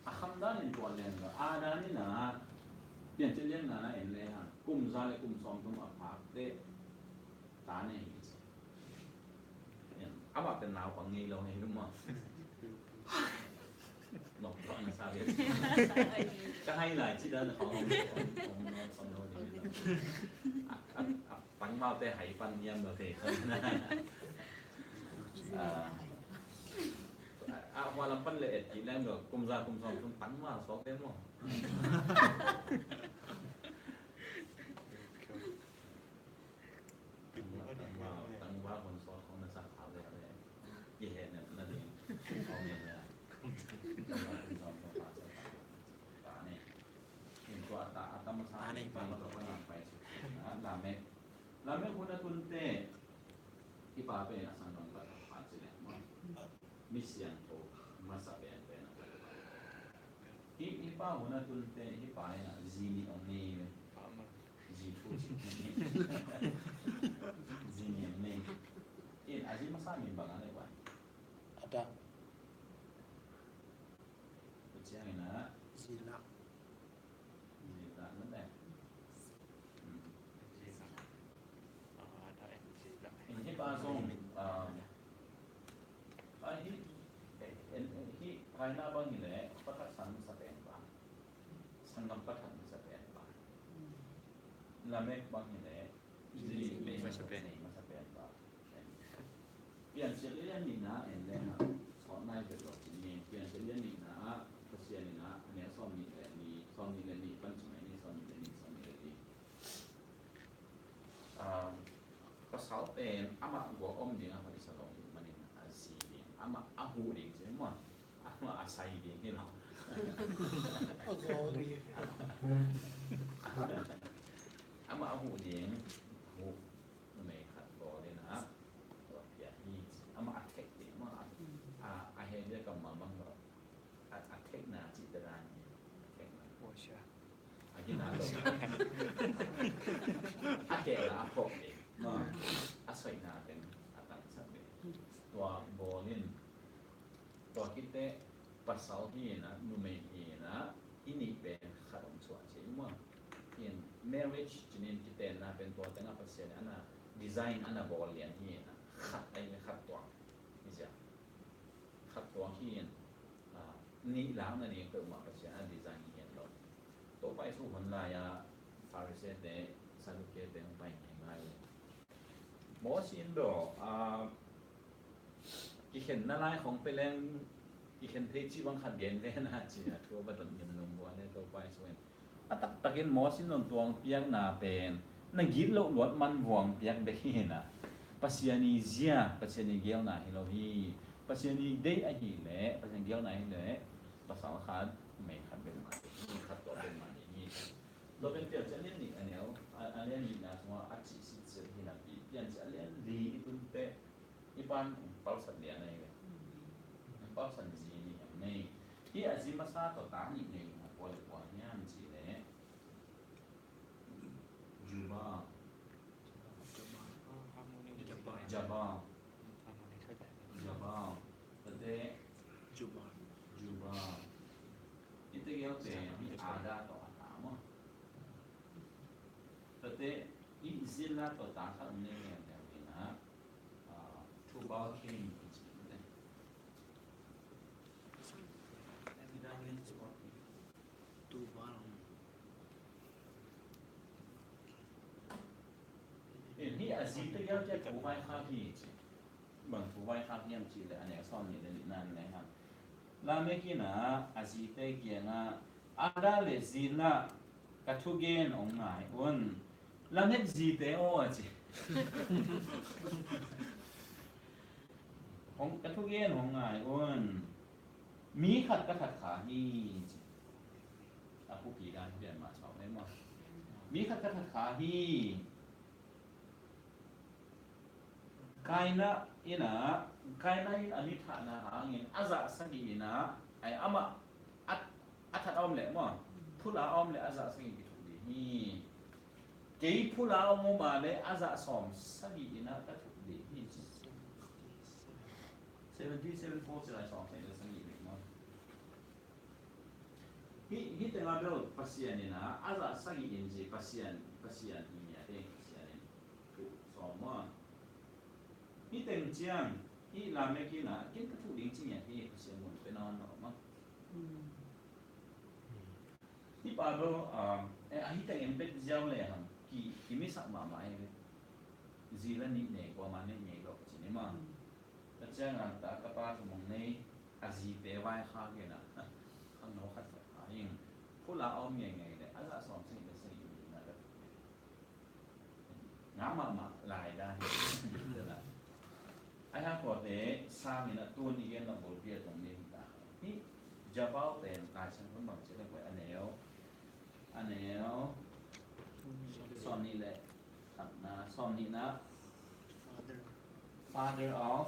a kham dan in tua lian lo. A dan in a, Piancil lian nga na en le hang, kum za leh kum sawmthum a phak teh ta nei hi ci. Amah pen naupang ngei lo hi maw. Nop tua na sa ve. Ka hai lai ci dan khong, khong, khong, khong, khong, khong, khong. A, a, a, pangmau te hai pan niam lo te. A, a, hua lam pan le et ki leng lo, kum za kum sawmthum pangmau sawk te maw. Tangval, tangval hong sawt hong na sak kha leh leh. Kihe na, na ding. Hong ne na. Tangval hong sawt hong na sak kha leh. Ta ne. Hong tua ta, a ta masa, ta ne, ta masa pa nang pai. Na, Lamek. Lamek hun a tun teh. Hih pa pen a sanggam khat a pha ci leh maw. Mi siangtho masa penpen a. Hih, hih pa hun a tun teh, hih pa in a zi nih hong nei ve. Zi thu zi nih. Zi nih hong nei. In a zi masa min bang a leh wan. Adam. Tua ciangin a. Zillah. Zillah na leh. Hmm. Hih pa zong, ah, ah, hih, eh, eh, hih Kaina bang hi leh, pakhat sang masa pen pa. Sanggam pakhat masa pen pa. Lamek bang hi leh, zi masa pen pa. Piancil lian nihna en leng a, sawt nai vet lo ci ni. Piancil lian nihna ah, Pasian in a, a neu sawmnih le nih, sawmnih le nih pan ci mai ni, sawmnih le nih, sawmnih le nih. Um, pasal pen amah gua om ding a hoih sa lo ahih manin a zi ding, amah a huh ding ci maw. Amah a sai ding hi lo. A zaw ding. Amah a huh ding, huh. Numei khat bawl in a, tua pia hi. Amah a thek ding maw. A, a heh ding a kammal mang lo. A, a thekna cih te dan hi. A thekna. A gina lo. A kehna a phawk ding maw. A soihna teng a tangsak ding. Tua bawl in. Tua khit teh pasal hi in a, numei hi in a, hih nih pen khat hong suah ci maw. Hi in marriage ci-in kitenna pen tua teng a Pasian in a na design a na bawl lian hi in a, khat ahih leh khat tuak. Hi sia. Khat tuak hi in, ah, nih lak na ding peuhmah Pasian a design hi hiam lo. Topa Jesu hun lai-a Pharisee-te, Sadducee-te hong pai ngaingai uh. Moses in daw, ah, kikhenna lai khong pia leng, kikhen thei cih bang khat gen ve na ci a, thu a va dot ngim nung bua le Topa Jesu in. A taktakin Moses in hong tuang piakna pen, na gitloh luat man vuang piak bek hi na. Pasian i zia, Pasian i geelna hi lo hi. Pasian i deih ahih leh, Pasian geelna ahih leh, pasal khat, numei khat bek mah ding hi, khat tuak bek mah ding hi. Tua pen Piancil a lian nih a neu, a, a lian nihna sungah a cih sitset hi napi, Piancil a lian li i tun teh, i pan palsat lian ahi ve. Palsat zi nih a nei. Hi a zi masa tawh ta nih nei, a kua le kua hiam cih leh, Jubal. Jabal. Jabal. Tate. Jubal. Jubal. Ite gel te hi ada to ata mo. Tate i zila to ta kha ne ne ne na. Ah, Tubal Cain. Tubal. Eh, hi a zi te gel kia thu vai kha hi ci. Bang thu vai kha hiam ci le a neu sawm nih le nihna le ha. Lamek in a, a zi te kiangah, Ada le Zila, ka thugen hong ngai un. Lamek zi te aw a ci. Hong, ka thugen hong ngai un. Mi khat ka that kha hi ci. A kuki dan pian mah sawk le maw. Mi khat ka that kha hi. Kaina in a, Kaina in a mi thahna hangin a zah sagih in a, ai amah a, a that a om leh maw, phula a om leh a zah sagih kithuk ding hi. Kei phula a om om a leh a zah sawm sagih in a ka thuk ding hi. Seventy seven four ci lai sawm sagih le sagih leh maw. Hih, hih teng a bel Pasian in a, a zah sagih in ci Pasian, Pasian hi ngiat hi, Pasian in thu sawm maw. Hih teng ciang, hih Lamek in a, ken ka thuk ding ci ngiat hi, Pasian mun pia nawn lo maw. Hih pa bel, ah, eh, a hih teng en pek ziau le hang, ki, kimisak mahmah hi ve. Zi la nih nei, kuamah nih nei lo ci ni maw. Ka ciangah ta ka pa thum hong nei, a zite vai kha kei na. Khangno khat khat kha ing. Phula a om ngeingei le, a zah sawm sagih le sagih na ka. Ngah mahmah lai dan hi. Ai ha kawte sang in a tun i gen na bulpi a tong ding ta. Hi Jabal pen Lai Siangtho bang ci le koi a neu. A neu sawm nih le khatna, sawm nihna. Father. Father of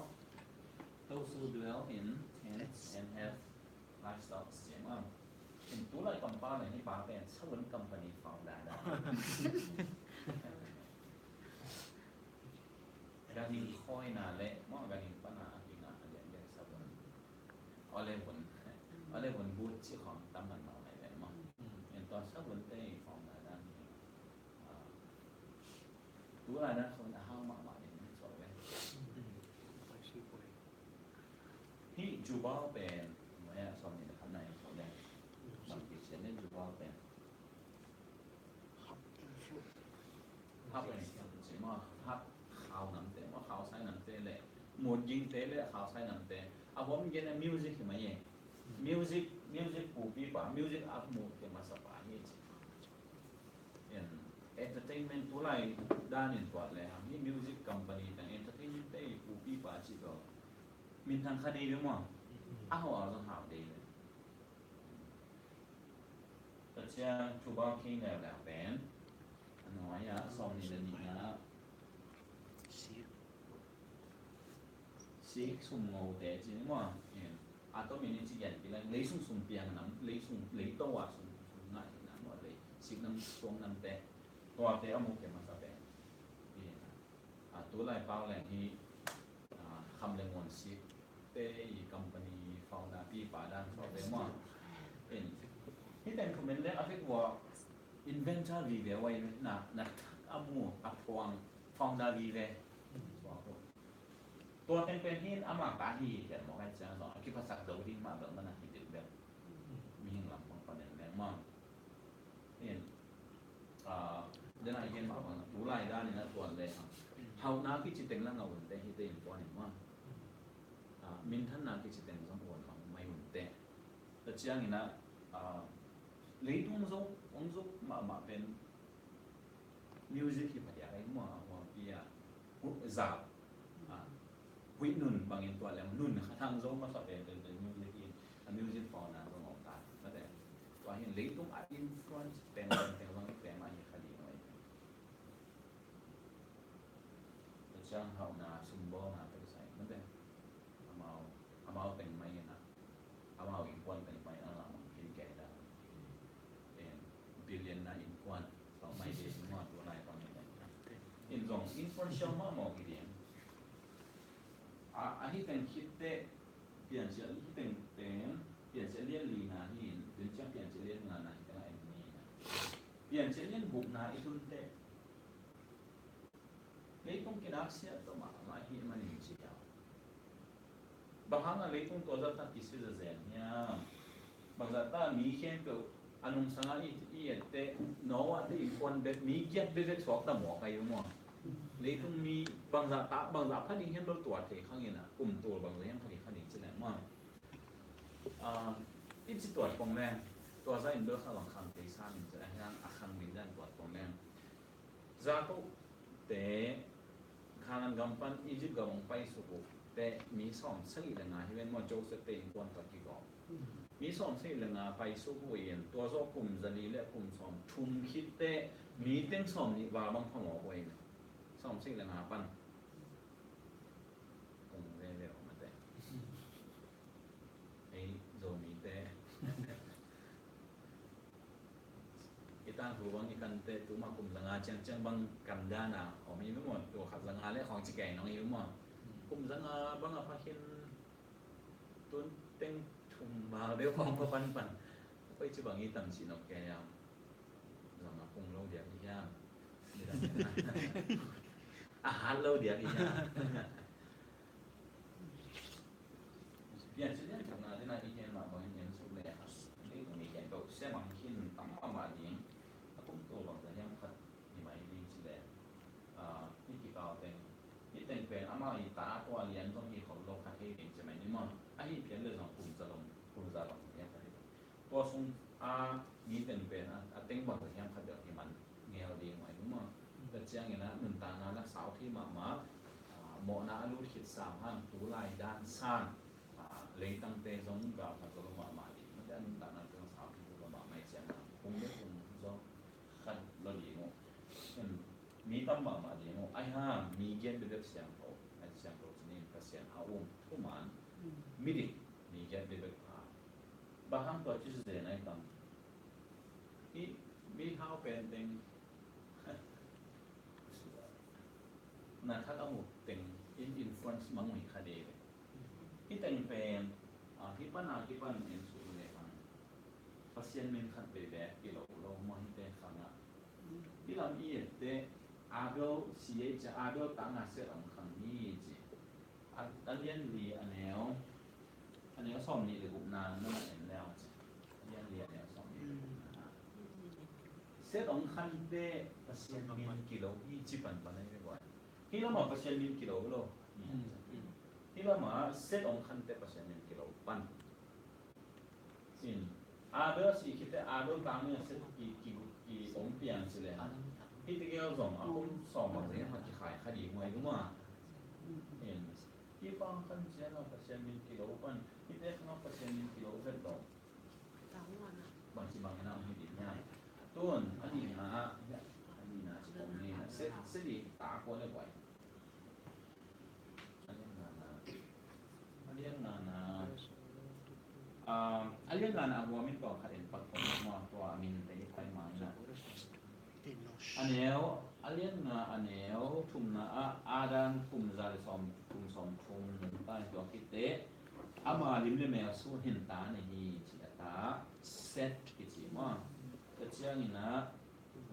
those who dwell in tents and have livestock, ci maw. In tulai company hi pa pen Savun company founder dan. Ganhing khawina le maw, ganhing pana a kina a lian lian Savun. Aw le vun. Aw le vun but ci khawng tam man mah lai le maw. En tua Savun te founder dan hi. Ah. Tulai dan khawng a hau mahmah ding ni sawh ve. Hih Jubal pen, maya sawm nih le khatna in sawh le. Bang kisia le Jubal pen. Hap and flute ci maw, hap khau namte maw, khau sai namte le, mut gingte le khau sai namte. A huam gen a music hi mai e. Music, music pupipa, music a mut te masapa hi ci. En, entertainment tulai dan in tuat le hang hi music company tang entertainment te pupipa ci lo. Minthang kha dei ve maw. A hau a zong hau dei ve. Tua ciang Tubal Cain leuleu pen a nuai-ah sawm nih le nihna. Sikh sum ngote ci ni maw. A tomin i ci gen pi leng leisung sum piang nam, leisung leito a sum, sum ngah hi nam maw, lei Sikh nam suang namte. Tuate a mu kei masa pen. A tulai pau leng hi, ah, kham le ngon Sikh te i company founder pipa dan sawh ve maw. In, hih teng thumen le a vek vua inventor vive ua in na, na a mu a phuang founder vive. Tua teng pen hin ama ka hi hian maw kai ciang zong a kiphasak do ding mah bel na hi deuh bel. maw. In, ah, den a i gen mah bang, tu lai dan in a tuan le hang. Hauhna kici teng la ngah un teh hihte innkuan in maw. Ah, minthanna kici teng zong uan mang mai un teh. Tua ciangin a, ah, leitung zong, hong zong mahmah pen music hi phadiak a i muang a huampi a, hu-, zau. Ah, huih nun bangin tua leng nun khat hang zo masa pen pen pen music in, a music pauna zong om ta. Mate. Tua hin leitung a influence pen pen pen zong pen mah hi kha ding uh ahi. Tua ciang hauhna, sumbawlna pen sai. Mate. Amau, amau teng mai in a. Amau innkuan teng mai a lamang khin kei dan. Em, billion na innkuan. Tawh mai ding maw, tu lai tawh mai ding. In zong influential mahmah hi ding. A, ahi teng khit teh, Piancil ahi teng teng, Piancil lian li na hi in, tun ciang Piancil lian nga na hi teng a en ni na. Piancil lian guk na i tun teh, leitung kinak siat tawh mahmah hi manin ci a. Bang hang a leitung tua zah tak kisia zen hiam? Bang zah tak mi khempeuh a nungsang a i, i et teh, Noah te innkuan bek mi giat bek bek suak ta mawk a hi uh maw. Leitung mi bang zah tak, bang zah pha ding hiam bel tua thei khang in a, kum tul bang zah hiam pha ding kha ding ci leng maw. Ah, i ci tuat pong leng, tua zah in bel kha bang khang thei sa min ci leng hiam, a khang min zah in tuat pong leng. Jakob te Kanaan gam pan Egypt gam hong paisuk uh teh mi sawm sagih le nga hi ven maw, Joseph te innkuan tawh kigawm. Mi sawm sagih le nga paisuk uh in, tua zawh kum zali le kum sawm thum khit teh mi teng sawm nih val bang phamawh uh in. Sawm sagih le nga pan. Kong veve uh mate. Ei, Zomite. I tangthu bang i kante tuma kum zanga ciangciang bang kan dana om i maw, tua khat zanga le khawng ci kei nong i maw. Kum zanga bang a pha khin tun teng thum val deuh khawng pha panpan. Koi ci bang i tam ci nong kei a. Zanga kung lo diak i hiam. A hat lo diak i hiam. Piancil lian gukna dena i gen mah bangin en suk le a, leitung mi khempeuh sia mang khin tam mahmah ding, a kum tul bang zah hiam khat hi mai ding ci le, ah, i kikau teng, i teng pen amah i ta tua lian zong hi khol lo kha thei ding ci mai ni maw, ahi phial le zong kum za bang, kum za bang zah hiam khat hi. Tua sung a mi teng pen a, a teng bang zah hiam khat bel hi man ngel ding mai ni maw. Tua ciangin a nuntakna la sau thei mahmah, ah, mawhna a lut khit sam hang tu lai dan san, ah, leitangte zong gal khat zo lo mahmah ding. Mate a nuntakna te zong sau thei zo lo mahmah i ciang a kung le kung zong khat lo ding uh. Mi tam mahmah ding uh. Ai hang mi gen bebek siangtho, ai siangtho cinin Pasian a um thuman midik mi gen bebek pha. Bang hang tua ci zen ai tam. I mi hau pen teng na khat a mu teng in influence mang ui kha de le. Hi teng pen, ah, hi pan a, hi pan en su le hang. Pasian min khat veve kilo lo maw hi te khang a. Hi lam i et te Abel si ei cia Abel tang a Seth ang khang hi ci. A, a lian li a neu, a neu sawm nih le gukna na na en leu ci. A lian li a neu sawm nih le gukna. Seth ang khan te Pasian min kilo hi ci pan pan ei ve guai. Hi lam a Pasian min kilo lo. Hi lam a Seth ang khan te Pasian min kilo pan. In, Abel a si khit teh Abel tang ni a Seth ki, ki, ki om pian si le hang. Hi tegel zong a kum sawm bang zeng a kikhai kha ding uh ahi ding uh a. In, hi pang khan ciang a Pasian min kilo pan, hi te khang a Pasian min kilo vet dong. Bang ci bang na hi ding nia. Tun, a nihna, a nihna ci kong ni, Seth, Seth i ta ko le buai. A lian ngana. A lian ngana. Ah, a lian ngana a hua min tawh khat en pak tawh maw, tua a min te i pai mai na. A neu, a lian nga a neu thumna ah Adam kum za le sawm, kum sawm thum ta tua khit teh ama lim le mel sun hin ta nei hi ci a ta Seth kici maw. Tua ciangin ah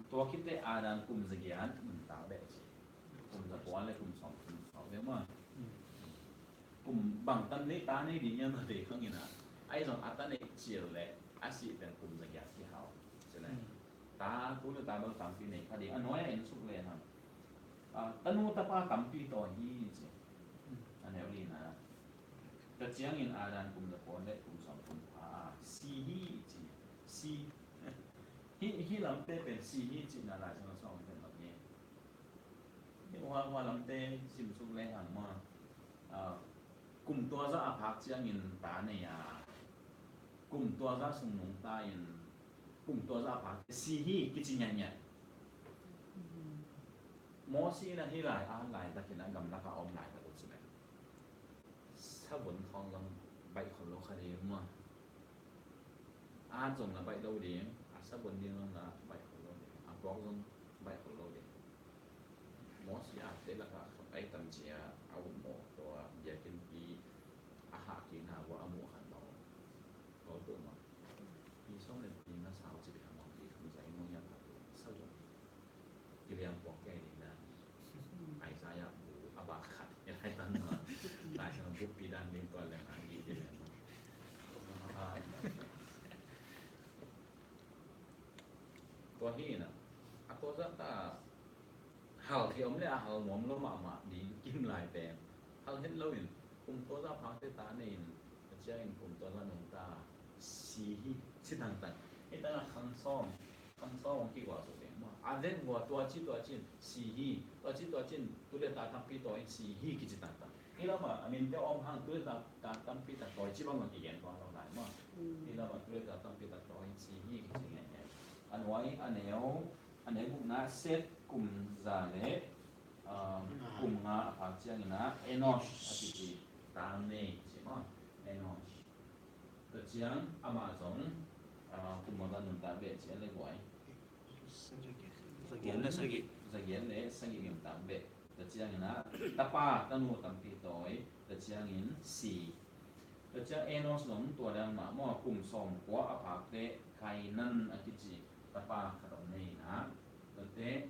tua khit teh Adam kum za giat nuntak beh ci. Kum za kua le kum sawm, kum sawm beh maw. Kum bang tan nei ta nei ding hiam a vei khang in ah. Ahi zong a ta nei cil le, A sih pen kum zagiat kihau. Ci leh, ta, tu le ta bel tampi nei kha ding. A nuai-ah en suk lehang, a, tanu tapa tampi tawi hi ci. A neu lina. Tua ciangin Adam kum zakua le kum sawm kum pha a si hi ci. Si. Hih, hih lamte pen si hi cihna Lai Siangtho sung pen lam hi. Hih hua, hua lamte sim suk lehang maw, a, kum tua zah a phak ciangin ta nei a, kum tua zah sung nungta in, kum tua zah a phak si hi kici ngiatngiat. Mosi in a hih lai, a laitakin a gamlak a om laitak uh ci leh, savun khawng zong baih khol lo kha ding maw. A zong la baih lo ding, a savun ding zong la baih khol lo ding, a puak zong baih khol lo ding. Mosi a te lakah khat ai tam cia a um maw, tua biakinnpi a hah kikna uh a muh khat maw. Ko tua maw. Pi sawm le pi nga sau ci bia maw, pi kham zai maw hiam khat tua savun. Kiliang puak kei ding na. Isaiah bu a bak khat. Kei lai tan ma. Lai sang bukpi dan ding tua leng a gi ding leng. Ah. Tua hi na. A tua zah ta hal thei om le a hal nuam lo mahmah ding kim lai pen. Hal het lo in. Kum tua zah phakte ta nei in. A ciangin kum tua zah nungta si hi. Si tangtang. Hi tangah khang sawm. Khang sawm hong kigual suk ding maw. A zen hua tua ci tua cin si hi. Tua ci tua cin tu le ta tampi tawi in si hi kici tangtang. Hi lamah a minte om hang tu le ta, ta tampi tak tawi ci bang mah kigen tuan lo lai maw. Hi lamah tu le ta tampi tak tawi in si hi kici ngen ngen. A nuai a neu, a neu gukna Seth kum za le, ah, kum nga a phak ciangin ah Enosh a kici ta nei ci maw. Enosh. Tua ciang amah zong, ah, kum bangzah nuntak beh ci a le guai. Zagiat le sagih. Zagiat le sagih nuntak beh. Tua ciangin ah tapa tanu tampi tawi. Tua ciangin si. Tua ciang Enos zong tua liang mah maw, kum sawm kua a phak teh Kainan a kici tapa khat om nei in ah. Tua teh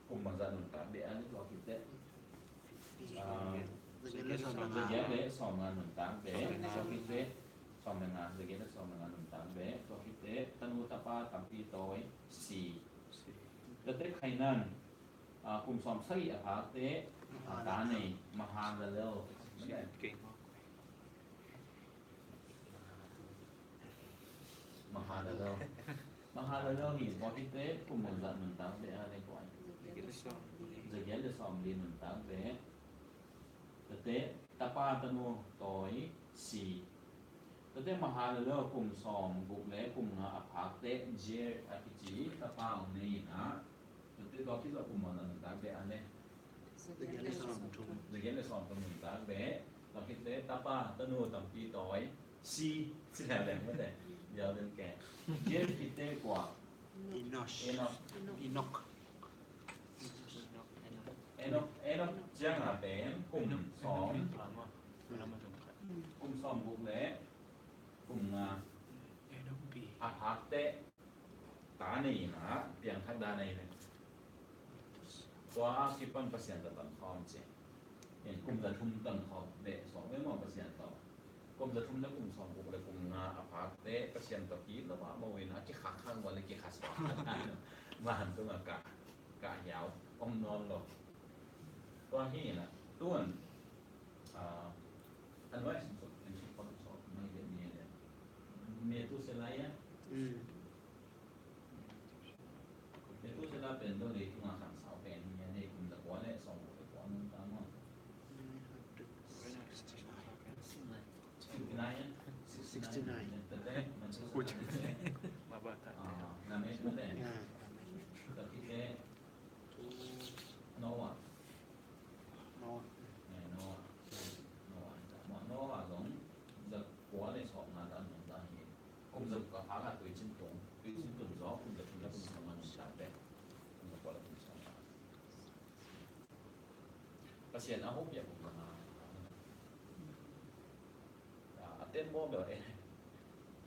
kum bangzah nuntak beh a le tua khit teh, ah, zagiat le sawm nga nuntak beh. Tua khit teh sawm le nga, zagiat le sawm le nga nuntak beh. Tua khit teh tanu tapa tampi tawi si. Tua teh Kainan, ah, kum sawm sagih a phak teh ta nei, Mahalalel. Mahalalel. Mahalalel hi, tua khit teh kum bangzah nuntak beh a le guai. Zagiat le sawm li nuntak beh. Tua teh tapa tanu tawi si. Tua teh Mahalalel kum sawm guk le kum nga a phak teh Jair a kici tapa om nei in ah. Tua teh tua khit teh kum bangzah nuntak beh a le. Zagiat le sawm thum. Zagiat le sawm thum nuntak beh. Tua khit teh tapa tanu tampi tawi si. Si leng leng mate. Bial den ke. Jair khit teh kua. Enosh. Enosh. Enoch. Enoch, Enoch ciang a pen kum sawm, kum sawm guk le kum nga a phak teh ta nei in ah, piangthak dan a nei in ah. Tua a kipan Pasian tawh tonkhawm ci. Kum za thum tonkhawm beh suak beh maw Pasian tawh. Kum za thum le kum sawm guk le kum nga a phak teh Pasian tawh kilo mahmah in a kikhak khak uh a le kikhak suak. Vantung a kah, kah hiau om nawn lo. Tua hi in ah, tu-in, ah, a nuai sim suk, en suk pang suk mai le ni le. Metusela ia. Metusela pen tua leitung a khansau pen hi a, nei kum za kua le sawm kua le kua nung ta maw. Sixty-nine, sixty-nine. Sixty-nine. Tate, Metusela. Ah, Lamek tate. Tate, Noah. Noah. Eh, Noah. Noah. Noah zong za kua le sawm nga ta nung ta hi. Kum za kua a phak a tuicin tung. Tuicin tung zong kum za thum le kum sawm nga nung ta beh. Kum za kua le kum sawm nga. Pasian a hopih a kum za nga. A, a tembaw bel, eh,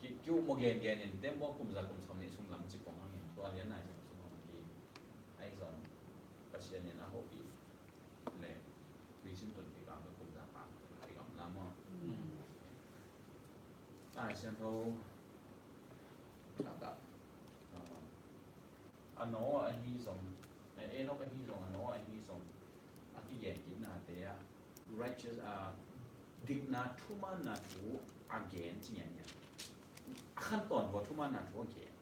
ki, ki-um maw gengen in, tembaw kum za kum sawm nih sung lam ci pong hangin, tua lian nai sung hang ki, ai zong, Pasian in a hopih le, tuicin tun kikam le kum za pang, kikam lam maw. Ai, Siangtho Kha ah, ah, a Noah ahi zong, eh, Enoch ahi zong, a Noah ahi zong, a kigen kitnate ah righteous, ah, dikna thumaanna thu a gen ci ngian ngian. A khan tawn vua thumaanna thu a gen.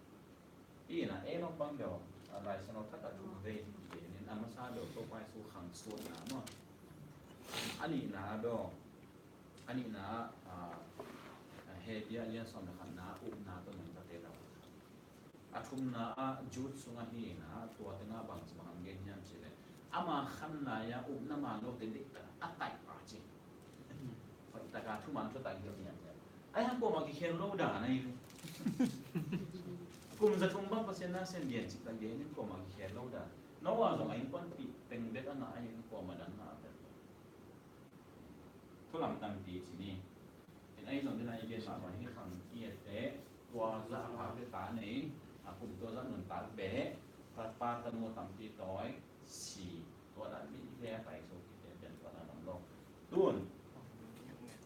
Hi na, Enoch bang deuh, ah, Lai Siangtho Kha ah thu vei ci gen in, a masa deuh Topa Jesu khang suahna maw. A nihna deuh, a nihna, ah, Hebru a lian sawm le khatna, upna tawh nungtate lo. A thumna ah Jude sungah hi na, tua tengah bang ci bang a gen hiam cih leh, ama khan lai-a upna man lote diktak a taih a ci. Hoih taka thuman thutak hi hiam hiam. Ai hang kuamah kikhel lo dan ahi ve. Kum za thum bang Pasian na sem gen cih tak gen in kuamah kikhel lo dan. Noah zong a innkuanpih teng bek a ngah ahi in kuamah dang ngah a tel. Thu lamdang pi ci ni. In ahi zong dena i gen mah bang hi khang i et teh, tua zah a phak le ta nei, a kum tua zah nuntak beh, tapa tanu tampi tawi, si, tua dan mi le a tai so kite pian tua dan om lo. Tun,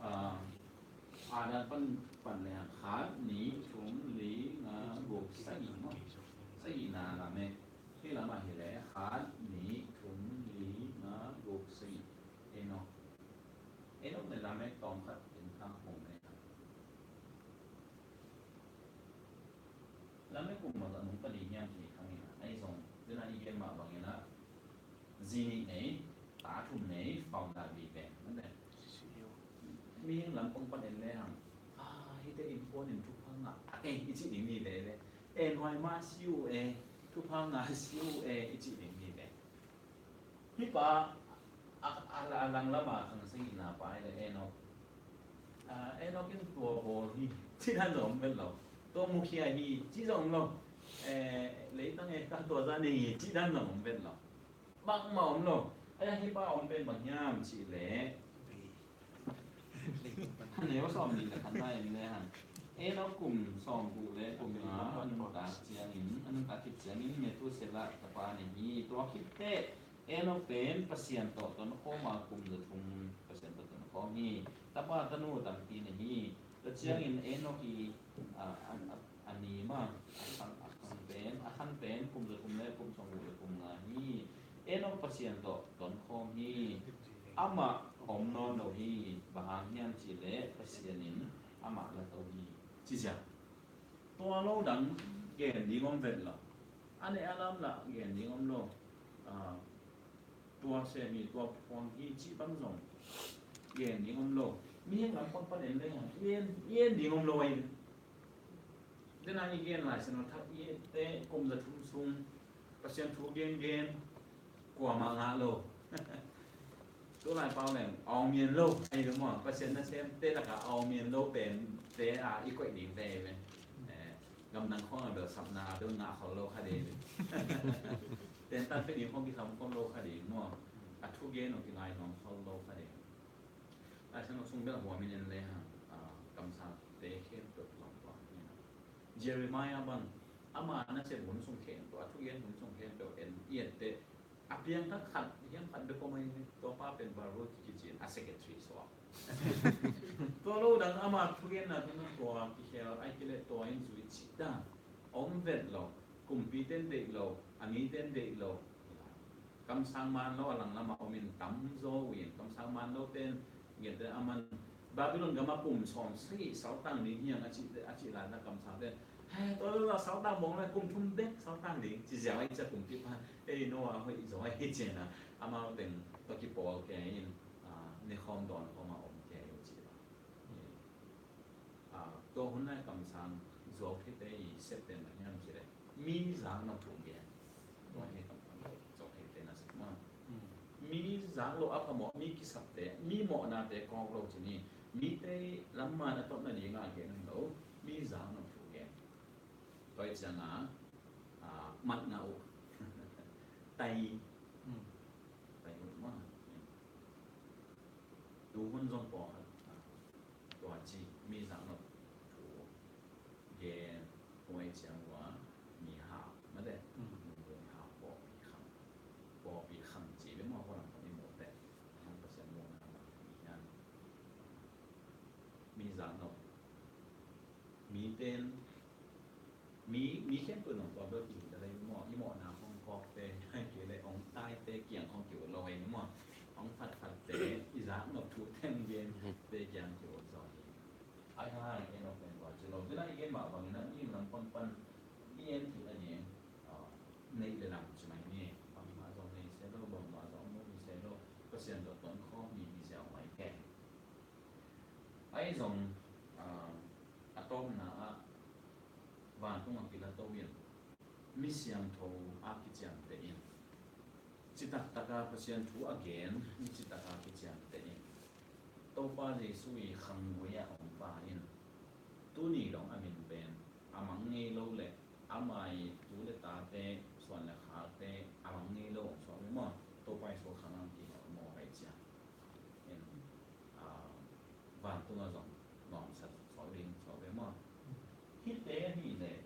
ah, a dan pan, pan le hang khat, nih, thum, li, nga, guk, sagih maw. Sagihna Lamek. Hih lamah hi leh khat, nih, thum, li, nga, guk, sagih. Enoch. Enoch le Lamek tawm khat in kha hong le. Lamek kum mah a nung pali hiam ci khang in a, ahi zong, dena i gen mah bangin a, zi nih nei, ta thum nei, fauna vive. Mihing lam kong pan en le hang, ah, hihte innkuan in thupha ngah, eh, i cih ding hi ve le. En huai mah si uh e, thupha ngah si uh e, i cih ding hi ve. Hih pa, a, a, a lang lama khang sagihna pa hi le Enoch. Ah, Enoch in tua bawl hi, cih dan zong om vet lo. Tua mukhia hi, cih zong om lo. Eh, leitang e, ka tua zah nei hi, cih dan zong om vet lo. Bangmah om lo. Ahi hang hih pa om pen bang hiam cih leh, a neu sawm nih le khatna en le hang, Enoch kum sawm guk le kum nga a nuntak ciangin, a nuntak khit ciangin Methuselah tapa nei hi. Tua khit teh Enoch pen Pasian tawh tonkhawm a kum za thum Pasian tawh tonkhawm hi. Tapa tanu tampi nei hi. Tua ciangin Enoch hi, a, a, a, a ni mah, a khan, a khan pen, a khan pen kum za thum le kum sawm guk le kum nga hi. Enoch Pasian tawh tonkhawm hi. Amah om nawn lo hi. Bang hang hiam cih leh Pasian in amah la to hi. Ci ziau. Tua lo dang gen ding om vet lo. A neh a lam lah gen ding om lo. Ah, tua sem hi, tua phuang hi cih bang zong gen ding om lo. Mihing lam pan pan en le hang, i en, i en ding om lo ahi. Dena i gen Lai Siangtho Thak i et teh kum za thum sung Pasian thu gengen kuamah ngah lo. Tulai pau leng aung mian lo ahi ve maw. Pasian nasemte lakah aung mian lo pen te a i koih ding te ahi ve. Eh, gamdang khawng a bel sapna a bel ngah khol lo kha ding ahi ve. Tentan pe ding khawng kisam khol lo kha ding maw. A thugen uh kingai nuam khol lo kha ding. Lai Siangtho sung bel huamin en le hang, ah, kamsangte khempeuh lam tua hi na. Jeremiah bang, ama nasep hun sung khempeuh, a thugen hun sung khempeuh en i et teh, a piangthak khat hiam khat bek om ahi hi. Tua pa pen Baruch kici in a secretary suak. Tua lo dang ama thugenna tungah tua kikhel, ahih kei leh tua in zui cih dan om vet lo. Kumpite in deih lo, a mite in deih lo. Kamsang man lo a lang lamah om in tamzaw uh in, kamsang man lote in ngiat le aman Babylon gamah kum sawm sagih saltang ding hi hang a cih, a cih lai-in kamsangte in, he, tua lo a saltang bawng le kum thum bek saltang ding ci ziau a, i ciah kumpipa, ei, Noah hoih zaw a hi ci-in a, amau teng tua kipawl kei in, ah, nekhawm dawnkhawm a om kei uh ci a. Ah, tua hun lai kamsang zuau theite i septen bang hiam cih leh mi zaknop thu gen. Tua hi kamsang zuau theite na sep maw. Mi zak lo a phamawh, mi kisapte, mi mawhnate kawk lo ci ni. Mite lam man a tawpna dingah gen lo, mi zaknop thu gen. Tua hi ciangin, ah, matna uh. Tai. Tai uh maw. Tu hun zong pawlkhat, ah, tua ci, mi zaknop thu gen, huai ciang ua, mi hau, mate. Mm. Mi hau, pawlpi khang. Pawlpi khang ci, bek maw, pawlkhat i muh teh. Hang Pasian muhna, mi hian. Mi zaknop. ten mi, mi khempeuh in hong tua bel kiu ta lei maw, i mawhna hong kawkte, kei le hong taite kiang hong kiu lo ei maw, hong phatphatte, i zak nop thu teng gen te kiang kiu zaw hi. Ai hang en ok pen tua ci lo. Tua i gen mah bangin a, i lam pangpan i en thei a ding, ah, neih le lam ci mai ni. Bangmah zong nei se lo, bangmah zong mu ni se lo. Pasian zong ton khawm ni hi ziau mai ke. Ahi zong, ah, a tawpna ah vantung a kila to in mi siangtho a kiciamteh in, citak taka Pasian thu a gen mi citak a kiciamteh in, Topa Jesu i khangvui a om pa in tuni dong a min pen a mang ngei lo le ama i tu le tate, suan le khakte a mang ngei lo om suak ve maw? Topa Jesu khang ang kihel maw pai ciang in, ah, vantung a zong nuamsa suak ding suak ve maw? Hihte ahih leh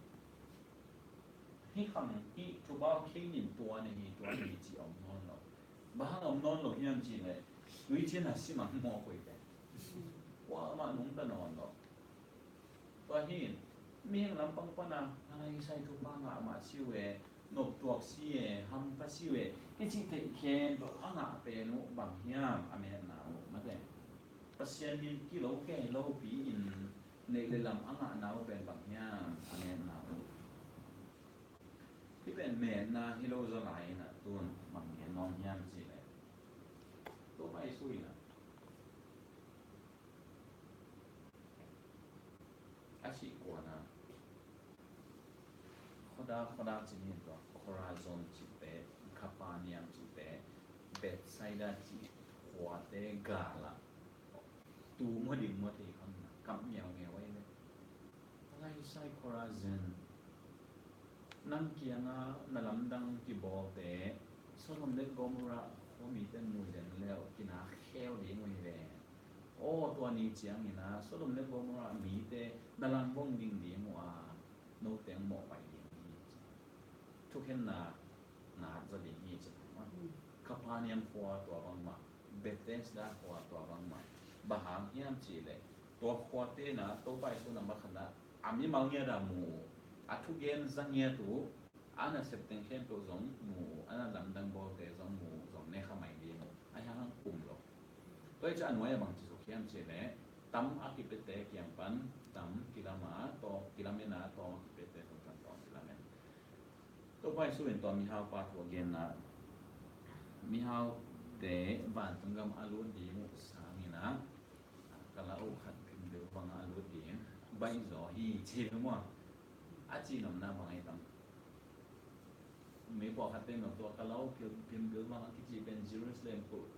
hih khang hih thupau kheinin tua na hi, tua na hi ci om nawn lo. Bang hang om nawn lo hiam cih leh tuiciin a si mah mawk uh hi ve. Kuamah nungta nawn lo. Tua hi, mihing lampang pana a ngai sai thupha ngah mah si uh e, noptuak si e, hampha si uh e, i cih theih khempeuh a ngah pen uh bang hiam? A metna uh mate. Pasian min kilo kei lopi in neih le lam a ngahna uh pen bang hiam? A metna uh. Hih pen metna hi lo zaw lai in a, tun bang gen nuam hiam cih leh, Topa Jesu in a, a sih kuan a, Khoda, Khoda ci ni, tua Khorazon cihte, Kapaniam cihte, Bethsaida cih khuate gal ah tu maw ding maw thei khang in a, kap ngeungeu ei le. Laisai Khorazin, nang kiangah na lamdang kibawlte Sodom le Gomorrah khua mite mu zen leh kinak kheu ding uh hi ve. Aw, tua ni ciangin a Sodom le Gomorrah mite na langvong ding ding uh a, note hong mawhpaih ding hi. Thukhenna nat zaw ding hi ci. Kapaniam khua tua bangmah, Bethesda khua tua bangmah. Bang hang hiam cih leh tua khuate in a Topa Jesu na makhatna a mimal ngiat a mu uh, a thugen za ngiat uh, a nasep teng khempeuh zong mu uh, a na lamdang bawlte zong mu uh, zong ne kha mai ding uh. Ahi hang kum lo. Tua hi ciah a nuai a bang ci suk hiam cih leh, tam a kipiate kiang pan tam kilam a, tawng kilamen a, tawng a kipiate kiang pan tawng kilamen. Topa Jesu in tua mihaupa thu a genna, mihaute vantung gam a lut ding uh sangin a, kalaoh khat phimbil bang a lut ding baih zaw hi ci hi maw? A cihnopna bang ahi tam? Mi pawlkhatte in tua kalaoh phimbil bang a kici pen Jerusalem kulh,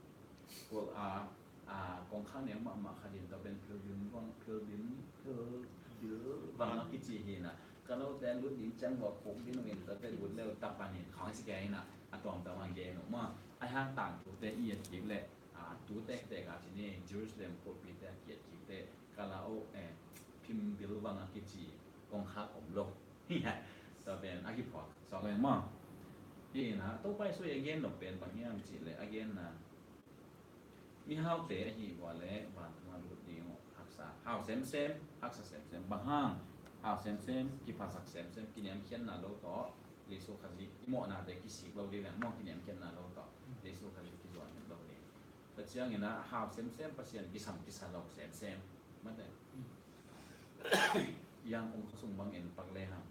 kulh a, a, kongkhak neng mahmah khat in tua pen phimbil bang, phimbil, phimbil bang a kici hi in a, kalaohte a lut ding ciang vua khuk ding uh in tua pen lut leu tapan in khawng si kei in a, a tuamtuam a gen uh maw? Ahi hang tangthute i et kik leh, a, tu tektek a ci ni, Jerusalem kulhpite a ki-et kikte kalaoh, eh, phimbil bang a kici kongkhak om lo. Tua pen a kiphuak suak leng maw? Hi in a, Topa Jesu i a gen nop pen bang hiam cih leh a genna, mihaute ahih vua leh vantung a lut ding uh haksa, hau semsem, haksa semsem. Bang hang? Hau semsem, kiphasak semsem, kiniamkhiatna lo tawh Jesu Khazih, i mawhnate kisik lo ding leng maw, kiniamkhiatna lo tawh Jesu Khazih kizuan lo ding. Tua ciangin a hau semsem, Pasian kisam kisa lo semsem. Mate. Yang kong khosung bangin pak le hang.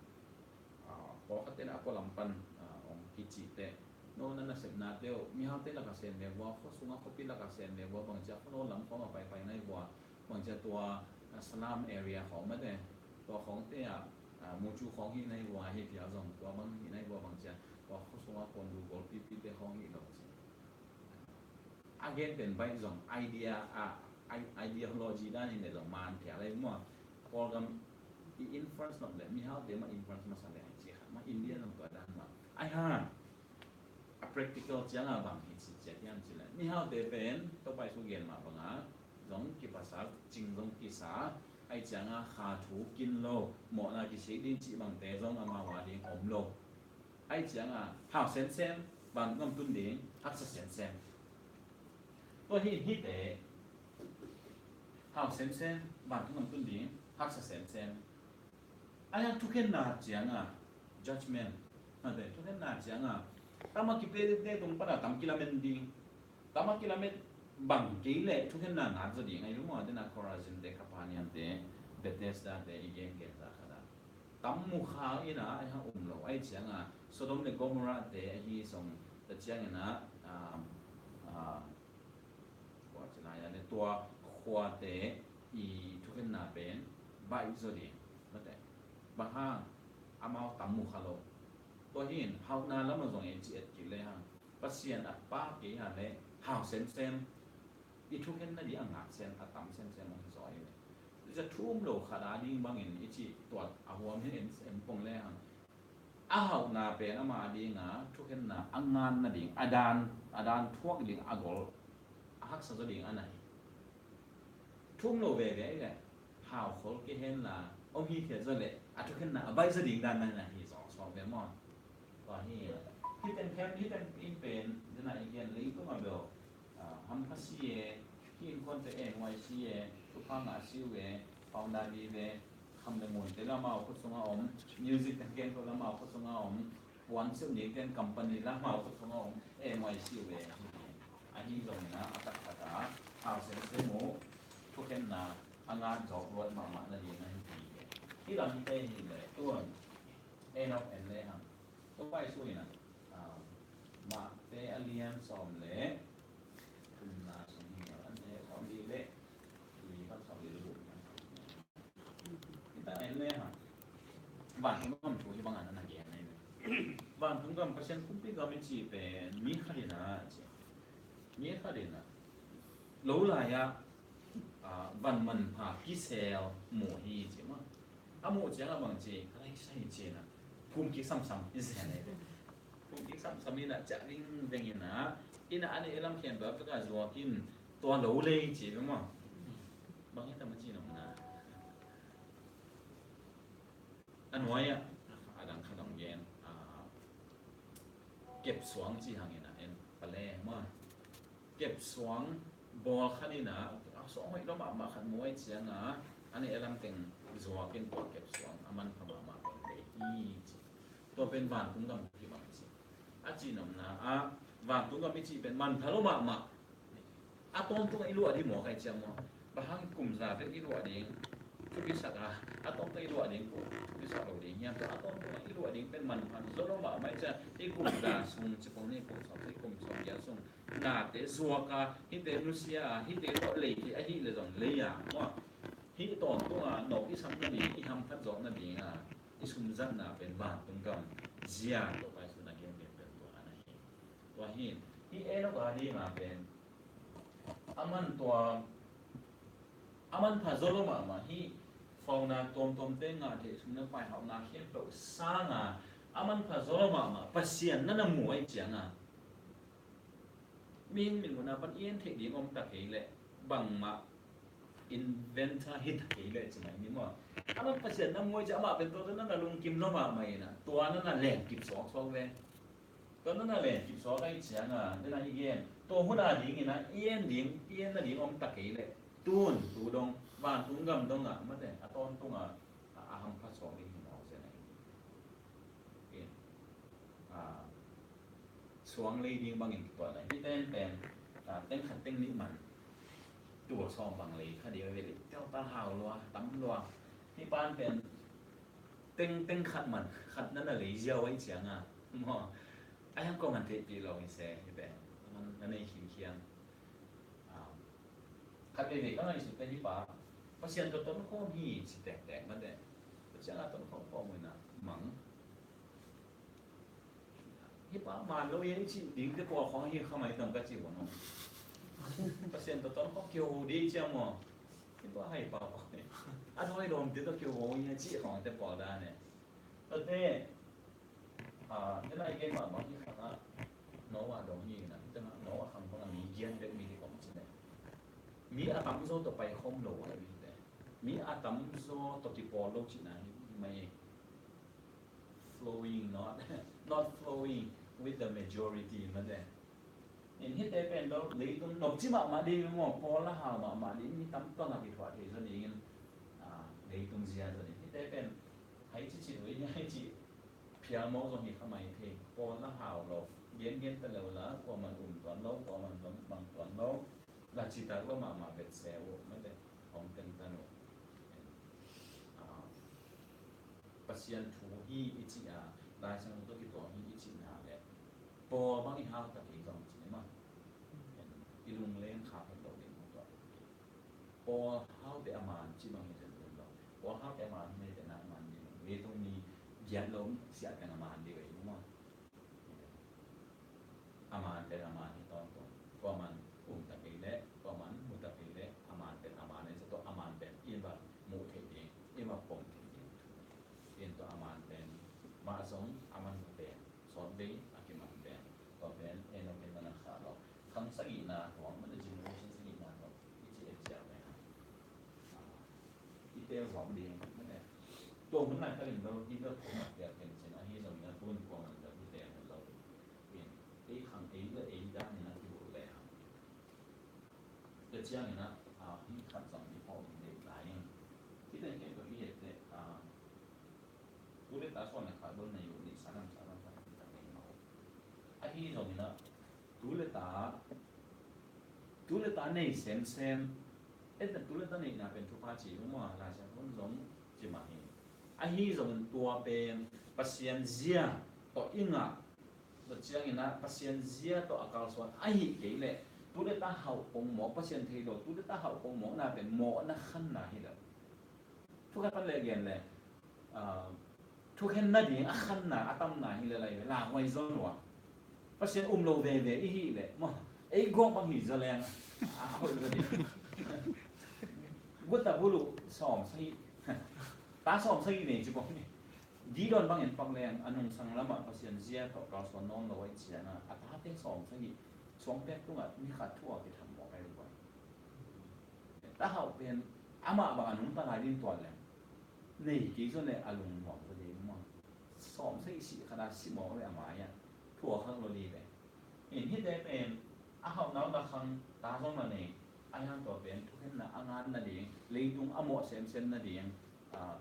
Ah, pawlkhatte in a khualam pan, ah, hong kicite, no na nasepnate uh mihaute lakah sem le vua, khuasung a khuapi lakah sem le vua, bangcia khuano lam khawng a paipai nai vua, bangcia tua, ah, slum area khawng mate, tua khawngte ah, ah, mucu khawng hi nai vua, hi phial zong tua bang hi nai vua, bangcia tua khuasung a khuandu golpipite khawng hi lo ci. A gen pen baih zong idea, a, i-, ideology dan in le zong man phial ei maw? Kawlgam i influence nop le mihaute mah influence masa le ci kha mah, India zong tua dan mah. Ahi hang a practical ciang a bang hi ci ciat hiam cih leh, mihaute pen Topa Jesu gen mah bang a zong kiphasak, cing zong kisa, ahi ciang a kha thu kin lo, mawhna kisik ding cih bangte zong amau a ding om lo. Ahi ciang a hau semsem, vantung gam tun ding haksa semsem. Tua hi hite, hau semsem, vantung gam tun ding haksa semsem. Ahi hang thukhenna cianga, judgment, mate, thukhenna cianga, tam a kipia tete tung pana tam kilamen ding, tam a kilamen bang kei leh thukhenna ngat zaw ding ahi lum a, dena Khorazin te, Kapernaum te, Bethesda te, i gen gen za khata. Tam mu khau ina, ahi hang um lo, ahi cianga, Sodom le Gomorrah te, ahi song, ta ciangina, ah, ah, Tua ci lai a le tua khuate i thukhenna pen baih zaw ding. Mate. Bang hang amau tam mu kha lo. Tua hin hauhna lam a zong e ci et kik le hang. Pasian a pa kei ha le hau semsem. I thukhenna di a ngak sem a tam semsem ong hi zaw i le. Za thum lo khat a ding bangin i ci tuat a huam hin en sem pong le hang. A hauhna pen ama dinga thukhenna a ngan nading, a dan, a dan thuak ding a gol a haksa zaw ding a na hi. Thum lo veve i le hau khol kei hen la om hi khia zaw le a thukhenna a baih zaw ding dan na na hi zong suak ve maw? Tua hi. Hiten khem, hiten in pen dena i gen leitung a bel. Ah, hampha si e, hih innkuante N Y C e, thupha ngah si uh e, founder vive, kham le ngun te lamau khut sunga om, music te gen ko lamau khut sunga om, puan siu ni ten company lamau khut sunga om, N Y C uh e. Ahi zongin a, a taktak a, hau semsem uh, thukhenna a ngat zawk luat mahmah nading ahi hi. Hih lamte hi le, tuan, en of en le hang. Tua pai su ina, ah, Mate a lian sawm le thumna sung hi a, an he sawm li le li khat sawm li le guk. Kita en le ha. Vantung gam thu hi bang an a na gen nei ve. Vantung gam Pasian kumpi gam i ci pen mi khat ina ci. Mi khat ina. Lo lai a, ah, van manpha kisel mu hi ci ma. A muh ciang a bang ci, ka lai sai ci na. Kum kik samsam i zen e. Kum kik samsam i na ciah vingveng i na. I na a nih i lam khempeuh a pek a zuak in tua lo lei ci ve maw. Bang hi tam a ci nong na. A nuai ah, a dang khat ong gen. Ah, kep suang ci hang i na en. Pale maw. Kep suang bawl khat in a, a suang hoih lua mahmah khat mu ahih ciangin a, a nih a lam teng zuakin tua kep suang a manpha mahmah pen lei hi ci. Tua pen vantung gam kibang ci. A cih nopna ah, vantung gam i cih pen manpha lua mahmah. A tawntungah i luah ding maw, ka cih ciang maw. Bang hang kum za bek i luah ding, thupi sak a, a tawntungah i luah ding, thupi sak lo ding hiam, tua a tawntungah i luah ding pen manpha zaw lua mahmah ahih ciang, i kum za sung ci pong ni, kum sawm, i kum sawm giat sung. Nate zuak a, hihte nusia a, hihte tawh lei thei ahih leh zong lei a, maw. Hih tawntung a, nop i sak nading, i hamphat zawk nading a, i sumzatna pen vantung gam zia tawh Paisuk in a gen pen tua a na hi. Tua hi, hih Enok a ding a pen, a man tua, a manpha zaw lua mahmah hih, fauna tuamtuamte ngah theih sum le pai hauhna khempeuh sang a, a manpha zaw lua mahmah, Pasian na na mu ahih ciang a, mihing mitmuhna pan i en theih ding om ta kei leh, bangmah inventor hi ta kei leh ci mai ni maw. Amah Pasian na mu ahih ciang amah pen tua tawh na na lungkim lua mahmah in a, tua na na len kip suaksuak ve. Tua na na len kip suak ahih ciang a, den a i gen, tua hun a ding in a, i en ding, i en nading om ta kei leh, tun, tu dong, vantung gam dong a, mate, a tawntung a, a, a hampha suak ding hi mawk zen ahi. Okay. Ah, suang lei ding bangin kituahna. Hih ten pen, ah, teng khat teng nih man. Tua sawm bang lei kha ding a ve lei. Tel ta hau lua, tam lua. Hih pan pen teng, teng khat man, khat na na lei ziau ahih ciang a. Maw. A hiang kong an theihpih lo hi se, hih pen. Man, na nei khinkhian. Ah, khat veve ka ngaihsut pen hih pa, Pasian tawh tonkhawm hi ci tektek mate. Pasian a tonkhawm khawm uh in a mang. Hih pa man lo hi a i cih dingte pawl khawng hi kha mai tam ka cih uh no. Pasian tawh tonkhawm kiho ding ciang maw. Hih pa hai pa pawl. A dawi dawmte tawh kiho hi a cih khawngte pawl dan e. Tate, ah, tena i gen mahmah hi khang ah, Noah dong hi na, tena Noah khang khang ah mi giat bek mi dik om ci ne. Mi a tamzaw tawh pai khawm lo a hi te. Mi a tamzaw tawh kipawl lo cihna hi, hi mai. Flowing, not, not flowing with the majority, mate. In hihte pen lo, leitung nopci mahmah ding maw, pawl a hau mahmah ding, mi tam tawh na kithuah thei zaw dingin, ah, leitung zia zaw ding. Hihte pen, Hei ci ci lo, hei ci phial maw zong hi kha mai thei. Paul na hau lo, gen gen ta lo la, kuaman um tuan lo, kuaman zong mang tuan lo. La citak lo mahmah bet se uh, mate hong teng tan uh. Ah, Pasian thu hi i cih a, Lai Siangtho tawh kituak hi i cihna le Paul bang i hau tak hi zong ci ni maw. I lungleng khak het lo ding uh tuak. Paul hau teh a man ci bang hi zen zen lo. Paul hau teh a man hi zen a man ding. Leitung mi giat lo siah teng a man ding uh hi maw. A man pen a man hi tawntung. Kuaman um ta kei leh, kuaman mu ta kei leh, a man pen a man hi, tua a man pen i va muh theih ding, i va pom theih ding. In tua a man pen mah zong a man pen sawt vei a kiman pen, tua pen en lo pen na na khah lo. Khang sagihna tuang, man generation sagihna tuang i ci et ciang pen. I tel huam ding, mate. Tua hun lai takin lo, hi lo, kong a tel ken cin, ahi zongin a tun kuaman lo, hi tel lo. In, ei khang ei le ei dan in a kibuk le hang. Tua ciangin a, a, hi khat zong i pawh ding deih lai in. Hi tel ken tua i et le, a, tu le ta suan le khat lo na yu ni sa lam sa lam sa lam sa lam. Ahi zongin a, tu le ta, tu le ta nei semsem, et na tu le ta neihna pen thupha ci lo maw, Lai Siangtho zong ci mah hi. Ahi zongin tua pen Pasian zia tawh i ngah, tua ciangin a Pasian zia tawh a kalsuan ahi kei leh, tu le ta hauh kong mawk, Pasian thei lo, tu le ta hauh kong mawkna pen mawkna khanna hi lo. Thukhat pan le gen le, ah, thukhen nading a khanna a tamna hi le lai ve, la huai zon lua. Pasian um lo veve i hi le maw, ei gawp bang hi zaw leng a hoih lo ding. Guta bulu sawm sagih, ta sawm sagih nei ci bawk ni. Gideon bangin pak leng a nungsang lamah Pasian zia tawh kalsuan nawn lo ai ciana a tate sawm sagih suangpek tungah ni khat thu a kitham mawk ai lo. Ta hauh pen amah bang a nungta lai ding tuan leng nei kei zaw le a lungnuam zaw ding maw. Sawm sagih sih khat a si mawk le a mai-ah thu a khak lo ding ve. In hihte pen a hauh nau na khang ta zong na nei, a hiang tua pen thukhenna a ngan nading, leitung a mawh semsem nading, ah,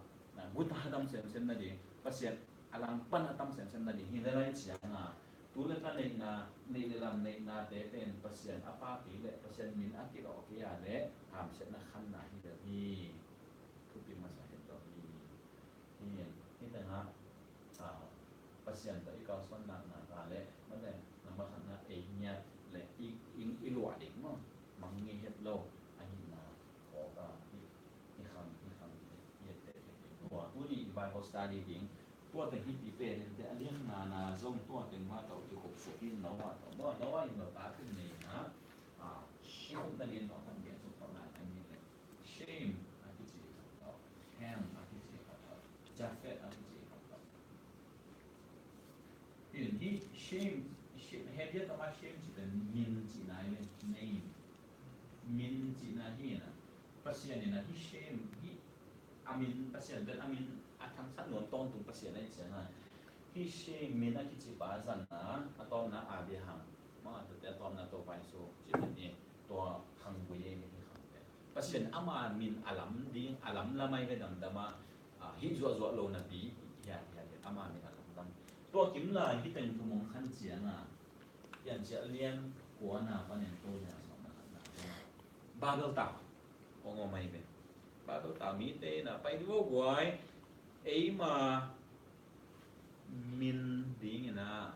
guta dam semsem nading, Pasian a langpan a tam semsem nading hi le lai cianga, tu le ta neihna, neih le lam neihnate pen Pasian a pha kei le Pasian min a kilawh kei a le hamsiatna khanna hi le hi. Thupi masa hi tawh hi. Hi, hi tengah, ah, Pasian tawh i kalsuan nakna ta le, mate, na makhatna ei ngiat le i, i, i luah ding maw, mang ngei het lo ahihna kawka hi, hi khang, hi khang, hi, hi et te, hi et te. Tua tuni i Bible study ding, tua teng hi pi pen in te a lian na na zong tua teng mah tawh i kop suk in lo mah tawh, lo, lo in lo ta tun nei na, ah, si khum na lian lo kan gen suk tawh na na ni le. Shem a kici khat tawh, Ham a kici khat tawh, Japheth a kici khat tawh. Hi, hi Shem, Shem, Hebrew tawh a Shem ci pen min cihna hi, name. Min cihna hi na. Pasian in a hi Shem, hi a min, Pasian pen a min a thangsak nuam tawntung Pasian a i ciang a. Hi Shem min a kici pa zan a, a tawpna Abraham. Mah a tate a tawpna Topa Jesu ci pen hi, tua khanggui ei hi khang pen. Pasian ama min a lam ding, a lamlam ai ve damdam a, ah, hih zuahzuah lo napi, hiat, hiat, hiat, ama min a lamlam. Tua kim lai hi teng thum hong khan ciang a, Piancil lian kuana panin tua lian sawm na khatna. Babel tau hong om ai ve. Babel tau mite na pai ding vo guai, eima min ding in a,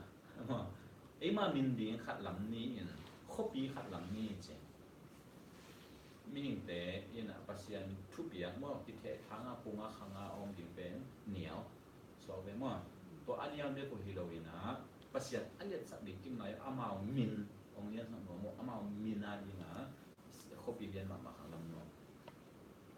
eima min ding khat lam ni in, khuapi khat lam ni ci. Mihingte in a Pasian thupiak maw, kithehthang a, pung a, khang a om ding pen nial suak ve maw. Tua a nial bek uh hi lo in a, Pasian a liatsak ding kim lai amau min hong liansak nuam uh, amau min a ding a, khuapi lian mahmah kha lam nuam.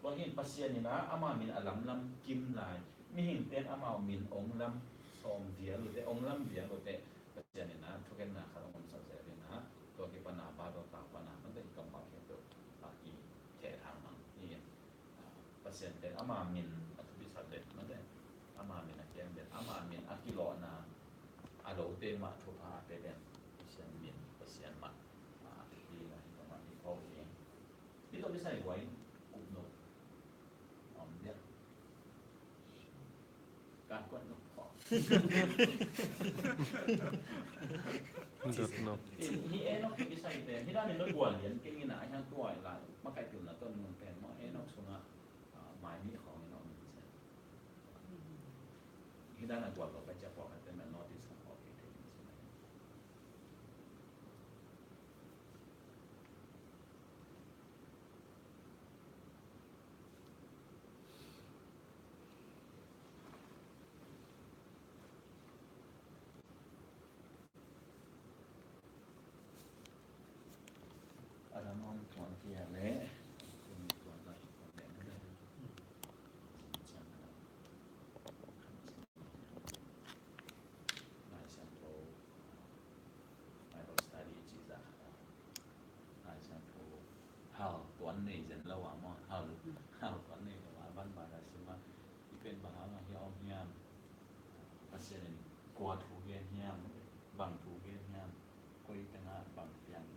Tua hi in Pasian in a ama min a lamlam kim lai, mihingte in amau min ong lam sawm vial uh teh, ong lam vial uh teh, Pasian in a thukhenna khat ong omsak zel in a, tua kipan a Babel tau pan a, man teh i kammal hi a tua, a i theh thang mang hi in. Pasian pen ama min a thupisak den, man teh ama min a kem den, ama min a kilawhna, a lote mah thupha a pia den, Pasian min, Pasian mah a thupi na hi, tua mah hi kho hi. Hih tawh kisai guai kup no om dia. Don't know. Hi Enok kisai te, hi dan in lo gual lian keng in a, hi hang tuai lai, makaih pilna ton mun pen maw, Enok sunga, ah, mai nih khawng in om in se. Hi dan a gual lo ka cia pawh ka te na notice ka pawh kei te in se. Lai Siangtho, Bible study ci zah, Lai Siangtho hal tuan nei zen lo a maw, hal, hal tuan nei lo a, ban ban a sim a, i pen bang hang a hi a om hiam, Pasian in kua thu gen hiam, bang thu gen hiam, koi tengah bang piang